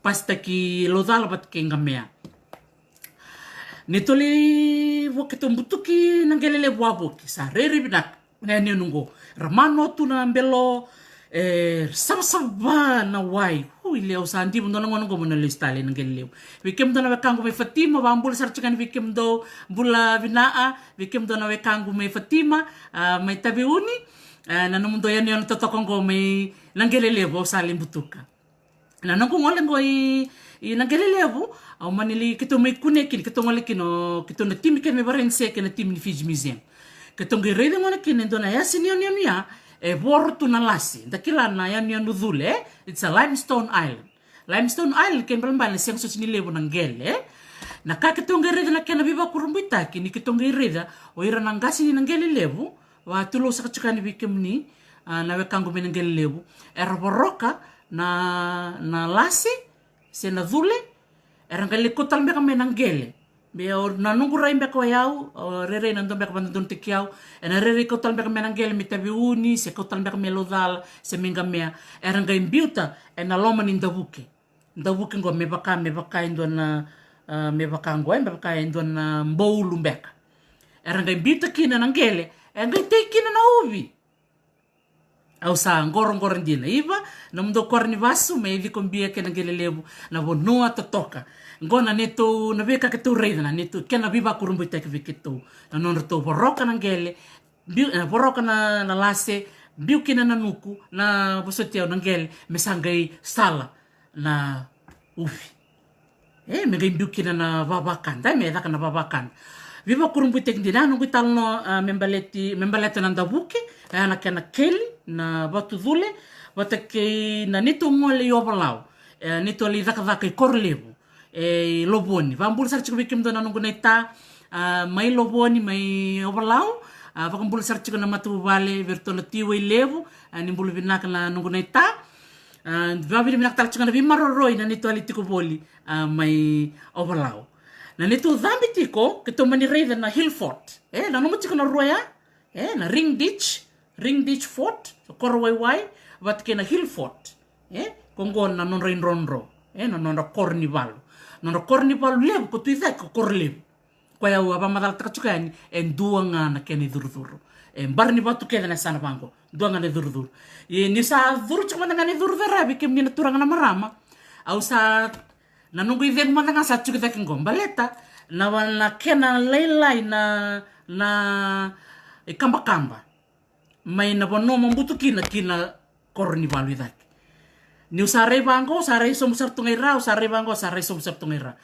Pasitaki Laucala vata kei Qamea. Neitou lai vo keitou butuki Naqele Levu wavoki, sa rairai vinaka na yanuyanu qo. Ra mano tu na belo, e, savasava na wai. Ui, le au sa diva dua na gauna qo meu na lesu tale i Naqele Levu. Vei kemudou na wekaqu mai Fatima, vakabula sara tiko yani vei kemudou, bula vinaka, vei kemudou na wekaqu mai Fatima, a, mai Taveuni, a, na nomudou yanuyanu totoka qo mai Naqele Levu, au sa lai butuka. Na noqu gole qo i, i Naqele Levu, au mani lai keitou mai kunea kina, keitou gole kina, o keitou na timi kece mai Varanise kei na timi ni Fiji Museum. Keitou qai raica gona kina e dua na yasa ni yanuyanu ya, e voro tu na lase, da kila na yanuyanu cule, e? It's a limestone island. Limestone island, kena ibalebale na sega soti ni levu na qele, e? Na ka keitou qai raica na kena veivakurabuitaki, ni keitou qai raica, o ira na qase ni Naqele Levu, vakatulou saka tiko yani vei kemuni, a, na wekaqu mai Naqele Levu. Era voroka na, na lase, se na cule, era qai lai kau tale beka mai na qele. Me o na noqu rai beka o yau, o rairai na dua beka vakadodonutaki au, ena rairai kau tale beka mai na qele me Taveuni, se kau tale beka mai Laucala, se mai Qamea. Era qai biuta ena loma ni davuke. Davuke qo me vaka, me vaka e dua na, a, me vaka qo, e, me vaka e dua na boulu beka. Era qai biuta kina na qele, e qai tei kina na uvi. Au sa qoroqoro dina. Iva, nomudou koro ni vasu mai Cikobia kei Naqele Levu, na vanua totoka. Qo na neitou, na veika keitou raica, na neitou, kena veivakurabuitaki vei keitou. Na nodratou voroka na qele, biu, e, voroka na, na lase, biu kina na nuku, na vosoti au na qele, me sa qai sala na uvi. E, me qai biu kina na vavakada, e, me caka na vavakada. Veivakurabuitaki dina, a, noqu italanoa, a, me baleti, me baleta na davuke, e, na kena keli, na vatu cule, vata kei na neitou gole i Ovalau. E, neitou lai cakacaka i Korolevu. E, i Lovoni. Vakabula sara tiko vei kemudou na noqu naita, a, mai Lovoni, mai Ovalau, a, vakabula sara tiko na matavuvale, vei iratou na Tiwai Levu, a, ni bula vinaka na noqu naita. A, vakavinavinaka tale tiko na veimaroroi na neitou lai tiko voli, a, mai Ovalau. Na neitou cabe tiko, keitou mani raica na Hill Fort. E, nanuma tiko na rua ya, e, na Ring Ditch, Ring Ditch Fort, Korowaiwai, vata kei na Hill Fort. E, ko qo na nodra idrodro. E, na nodra koro ni valu. Nodra koro ni valu levu, ko tu i cake, ko Korolevu. Koya au a vakamacalataka tiko yani, e dua ga na kena icurucuru. E bara ni vatu kece na yasana vaqo, dua ga na icurucuru. Ia niu sa curu tiko mada ga na icurucuru, vei kemuni na turaga na marama. Au sa, na noqu icegu mada ga sa tiko i cake qo. Baleta, na, na kena lailai na, na ikabakaba. Mai na vanua mo butu kina, ki na koro ni valu i cake. Niu sa rai vaqo, sa rai sobu sara tu ga i ra, au sa rai vaqo, sa rai sobu sara tu ga i ra.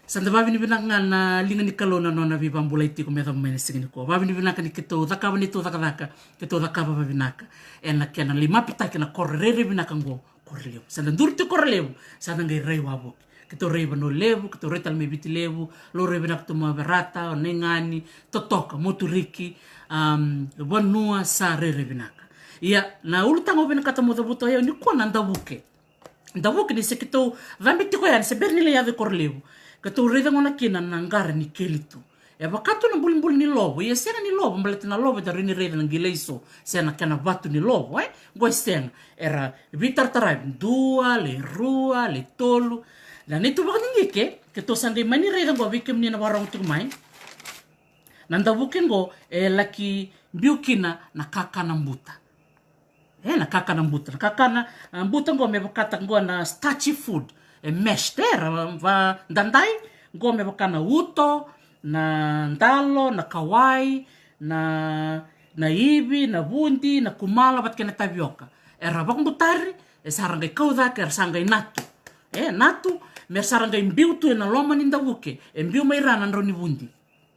Sa da vakavinavinaka ga na liga ni Kalou na nona veivakabulai tiko me yacova mai na siga nikua. Vakavinavinaka ni keitou cakava neitou cakacaka, keitou cakava vakavinaka. Ena kena lai mapitaki na koro rairai vinaka qo, Korolevu. Sa da duri tu Korolevu, sa da qai rai wavoki. Keitou rai Vanua Levu, keitou rai tale mai Viti Levu, laurai vinaka tu mai Verata, o Naigani, totoka, Moturiki, am, vanua sa rairai vinaka. Ia, na ulutaga au vinakata meu cavuta o yau nikua na davuke. Davuke ni se keitou cabe tiko yani, se bera ni lai yaco i Korolevu. Keitou raica gona kina na qara ni keli tu. E vaka tu na bulibuli ni lovo, ia sega ni lovo, baleta na lovo e da rawa ni raica na qilaiso, se na kena vatu ni lovo, e? Qo e sega, era veitarataravi, dua, le rua, le tolu. Na neitou vakadidike, keitou sa qai mani raica qo vei kemuni na vakarogo tiko mai. Na davuke qo, e laki biu kina na kakana buta. E, na kakana buta. Na kakana, a, buta qo me vakataka qo na starchy food. E mashed, e, ra va, dadai, qo me vaka na uto, na dalo, na kawai, na, na ivi, na vudi, na kumala, vata kei na tavioka. Era vakabutari, e sa ra qai kau cake, era sa qai natu. E, natu, me ra sa ra qai biu tu ena loma ni davuke. E biu mai ra na drau ni vudi.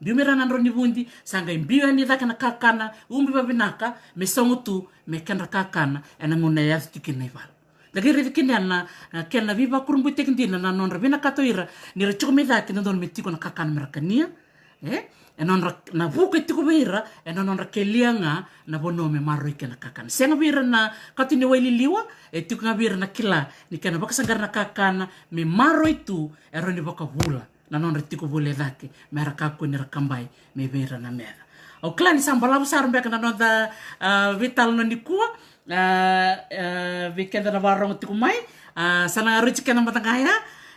Biu mai ra na drau ni vudi, sa qai biu yani cake na kakana, ubi vavinaka, me sogo tu, me kedra kakana, ena gauna e yaco tiko kina na ivalu. Da qai raica kina na, na kena veivakurabuitaki dina na nodra vinakata o ira, ni ra tiko mai cake, dodonu me tiko na kakana me ra kania, E, e nodra na vuku e tiko vei ira, e na nodra kelia ga na vanua me maroroi kina na kakana. Sega vei ira na kato ni wai liliwa, e tiko ga vei ira na kila ni kena vakasaqara na kakana me maroroi tu, e rawa ni vakavula na nodra tiko voli e cake, me ra kakua ni ra kabai mai vei ira na meca. Au kila ni sa balavu sara beka na noda, a, veitalanoa nikua, a, a, vei keda na vakarogo tiko mai, a, sa na garoci keda mada ga ya,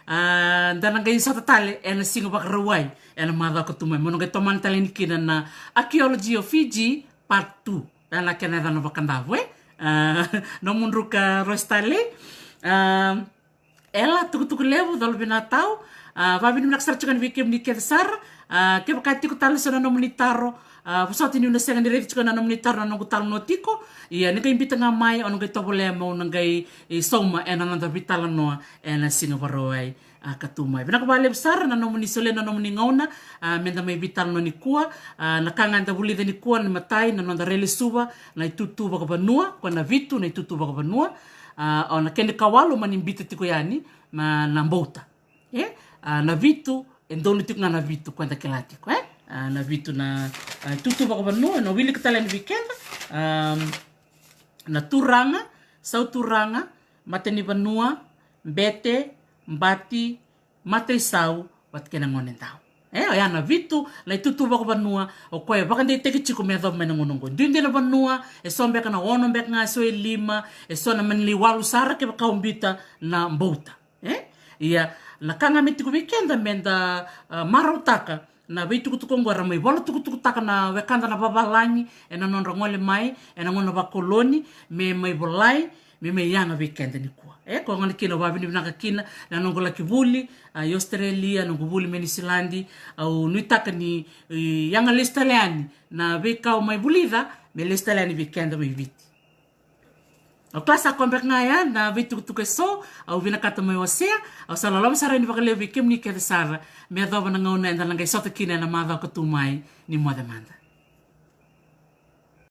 a, da na qai sota tale e na Siga Vakarauwai e na macawa ka tu mai. Mo na qai tomana tale yani kina na Archaeology of Fiji Part two. E na kena yacana vakadavo, e? A, nomudru ka Rose Talei. A, Ela, tukutuku levu, colo vinatau. A, vavinavinaka sara tiko yani vei kemuni kece sara. A, kevaka tiko tale so na nomuni taro, a, vosoti niu na sega ni raici tiko na nomuni taro na noqu talanoa tiko. Ia, ni qai bita ga mai, o na qai tovolea meu na qai, e, sauma e na noda veitalanoa e na Siga Vakarauwai, a, ka tu mai. Vinaka vakalevu sara na nomuni solia na nomuni gauna, a, me da mai veitalanoa nikua. A, na ka ga eda vulica nikua, na imatai, na noda railesuva na itutu vakavanua, ko na vitu na itutu vakavanua. A, o na kena ikawalu mani bita tiko yani na, na bouta. E? A, na vitu, e donu tiko ga na vitu, ko eda kila tiko, e? A, na vitu na, a, itutu vakavanua, na wilika tale yani vei keda. A, na turaga, sauturaga, matanivanua, bete, bati, mataisau, vata kei na gonedau. E, oya na vitu na itutu vakavanua o koya e vakadeitaki tiko me yacova mai na gauna oqo. Duidui na vanua, e so beka na ono beka ga, e so e lima, e so na mani lai walu sara kevaka o bita na bouta. E? Ia, na ka ga me tiko vei keda me da, a, marautaka na veitukutuku oqo era mai vola tukutukutaka na wekada na vavalagi e na nodra gole mai e na gauna vakoloni, me mai volai, me mai yaga vei keda nikua. E, ko gona kina au vavinavinaka kina na noqu laki vuli, a, i Australia, noqu vuli mai Niusiladi, au nuitaka ni, e, yaga lesu tale yani na veika au mai vulica, me lesu tale yani vei keda mai Viti. Au kila sa koya beka ga ya na veitukutuku e so au vinakata meu wasea. Au sa loloma sara yani vakalevu vei kemuni kece sara, me yacova na gauna eda na qai sota kina e na macawa ka tu mai. Ni moce mada.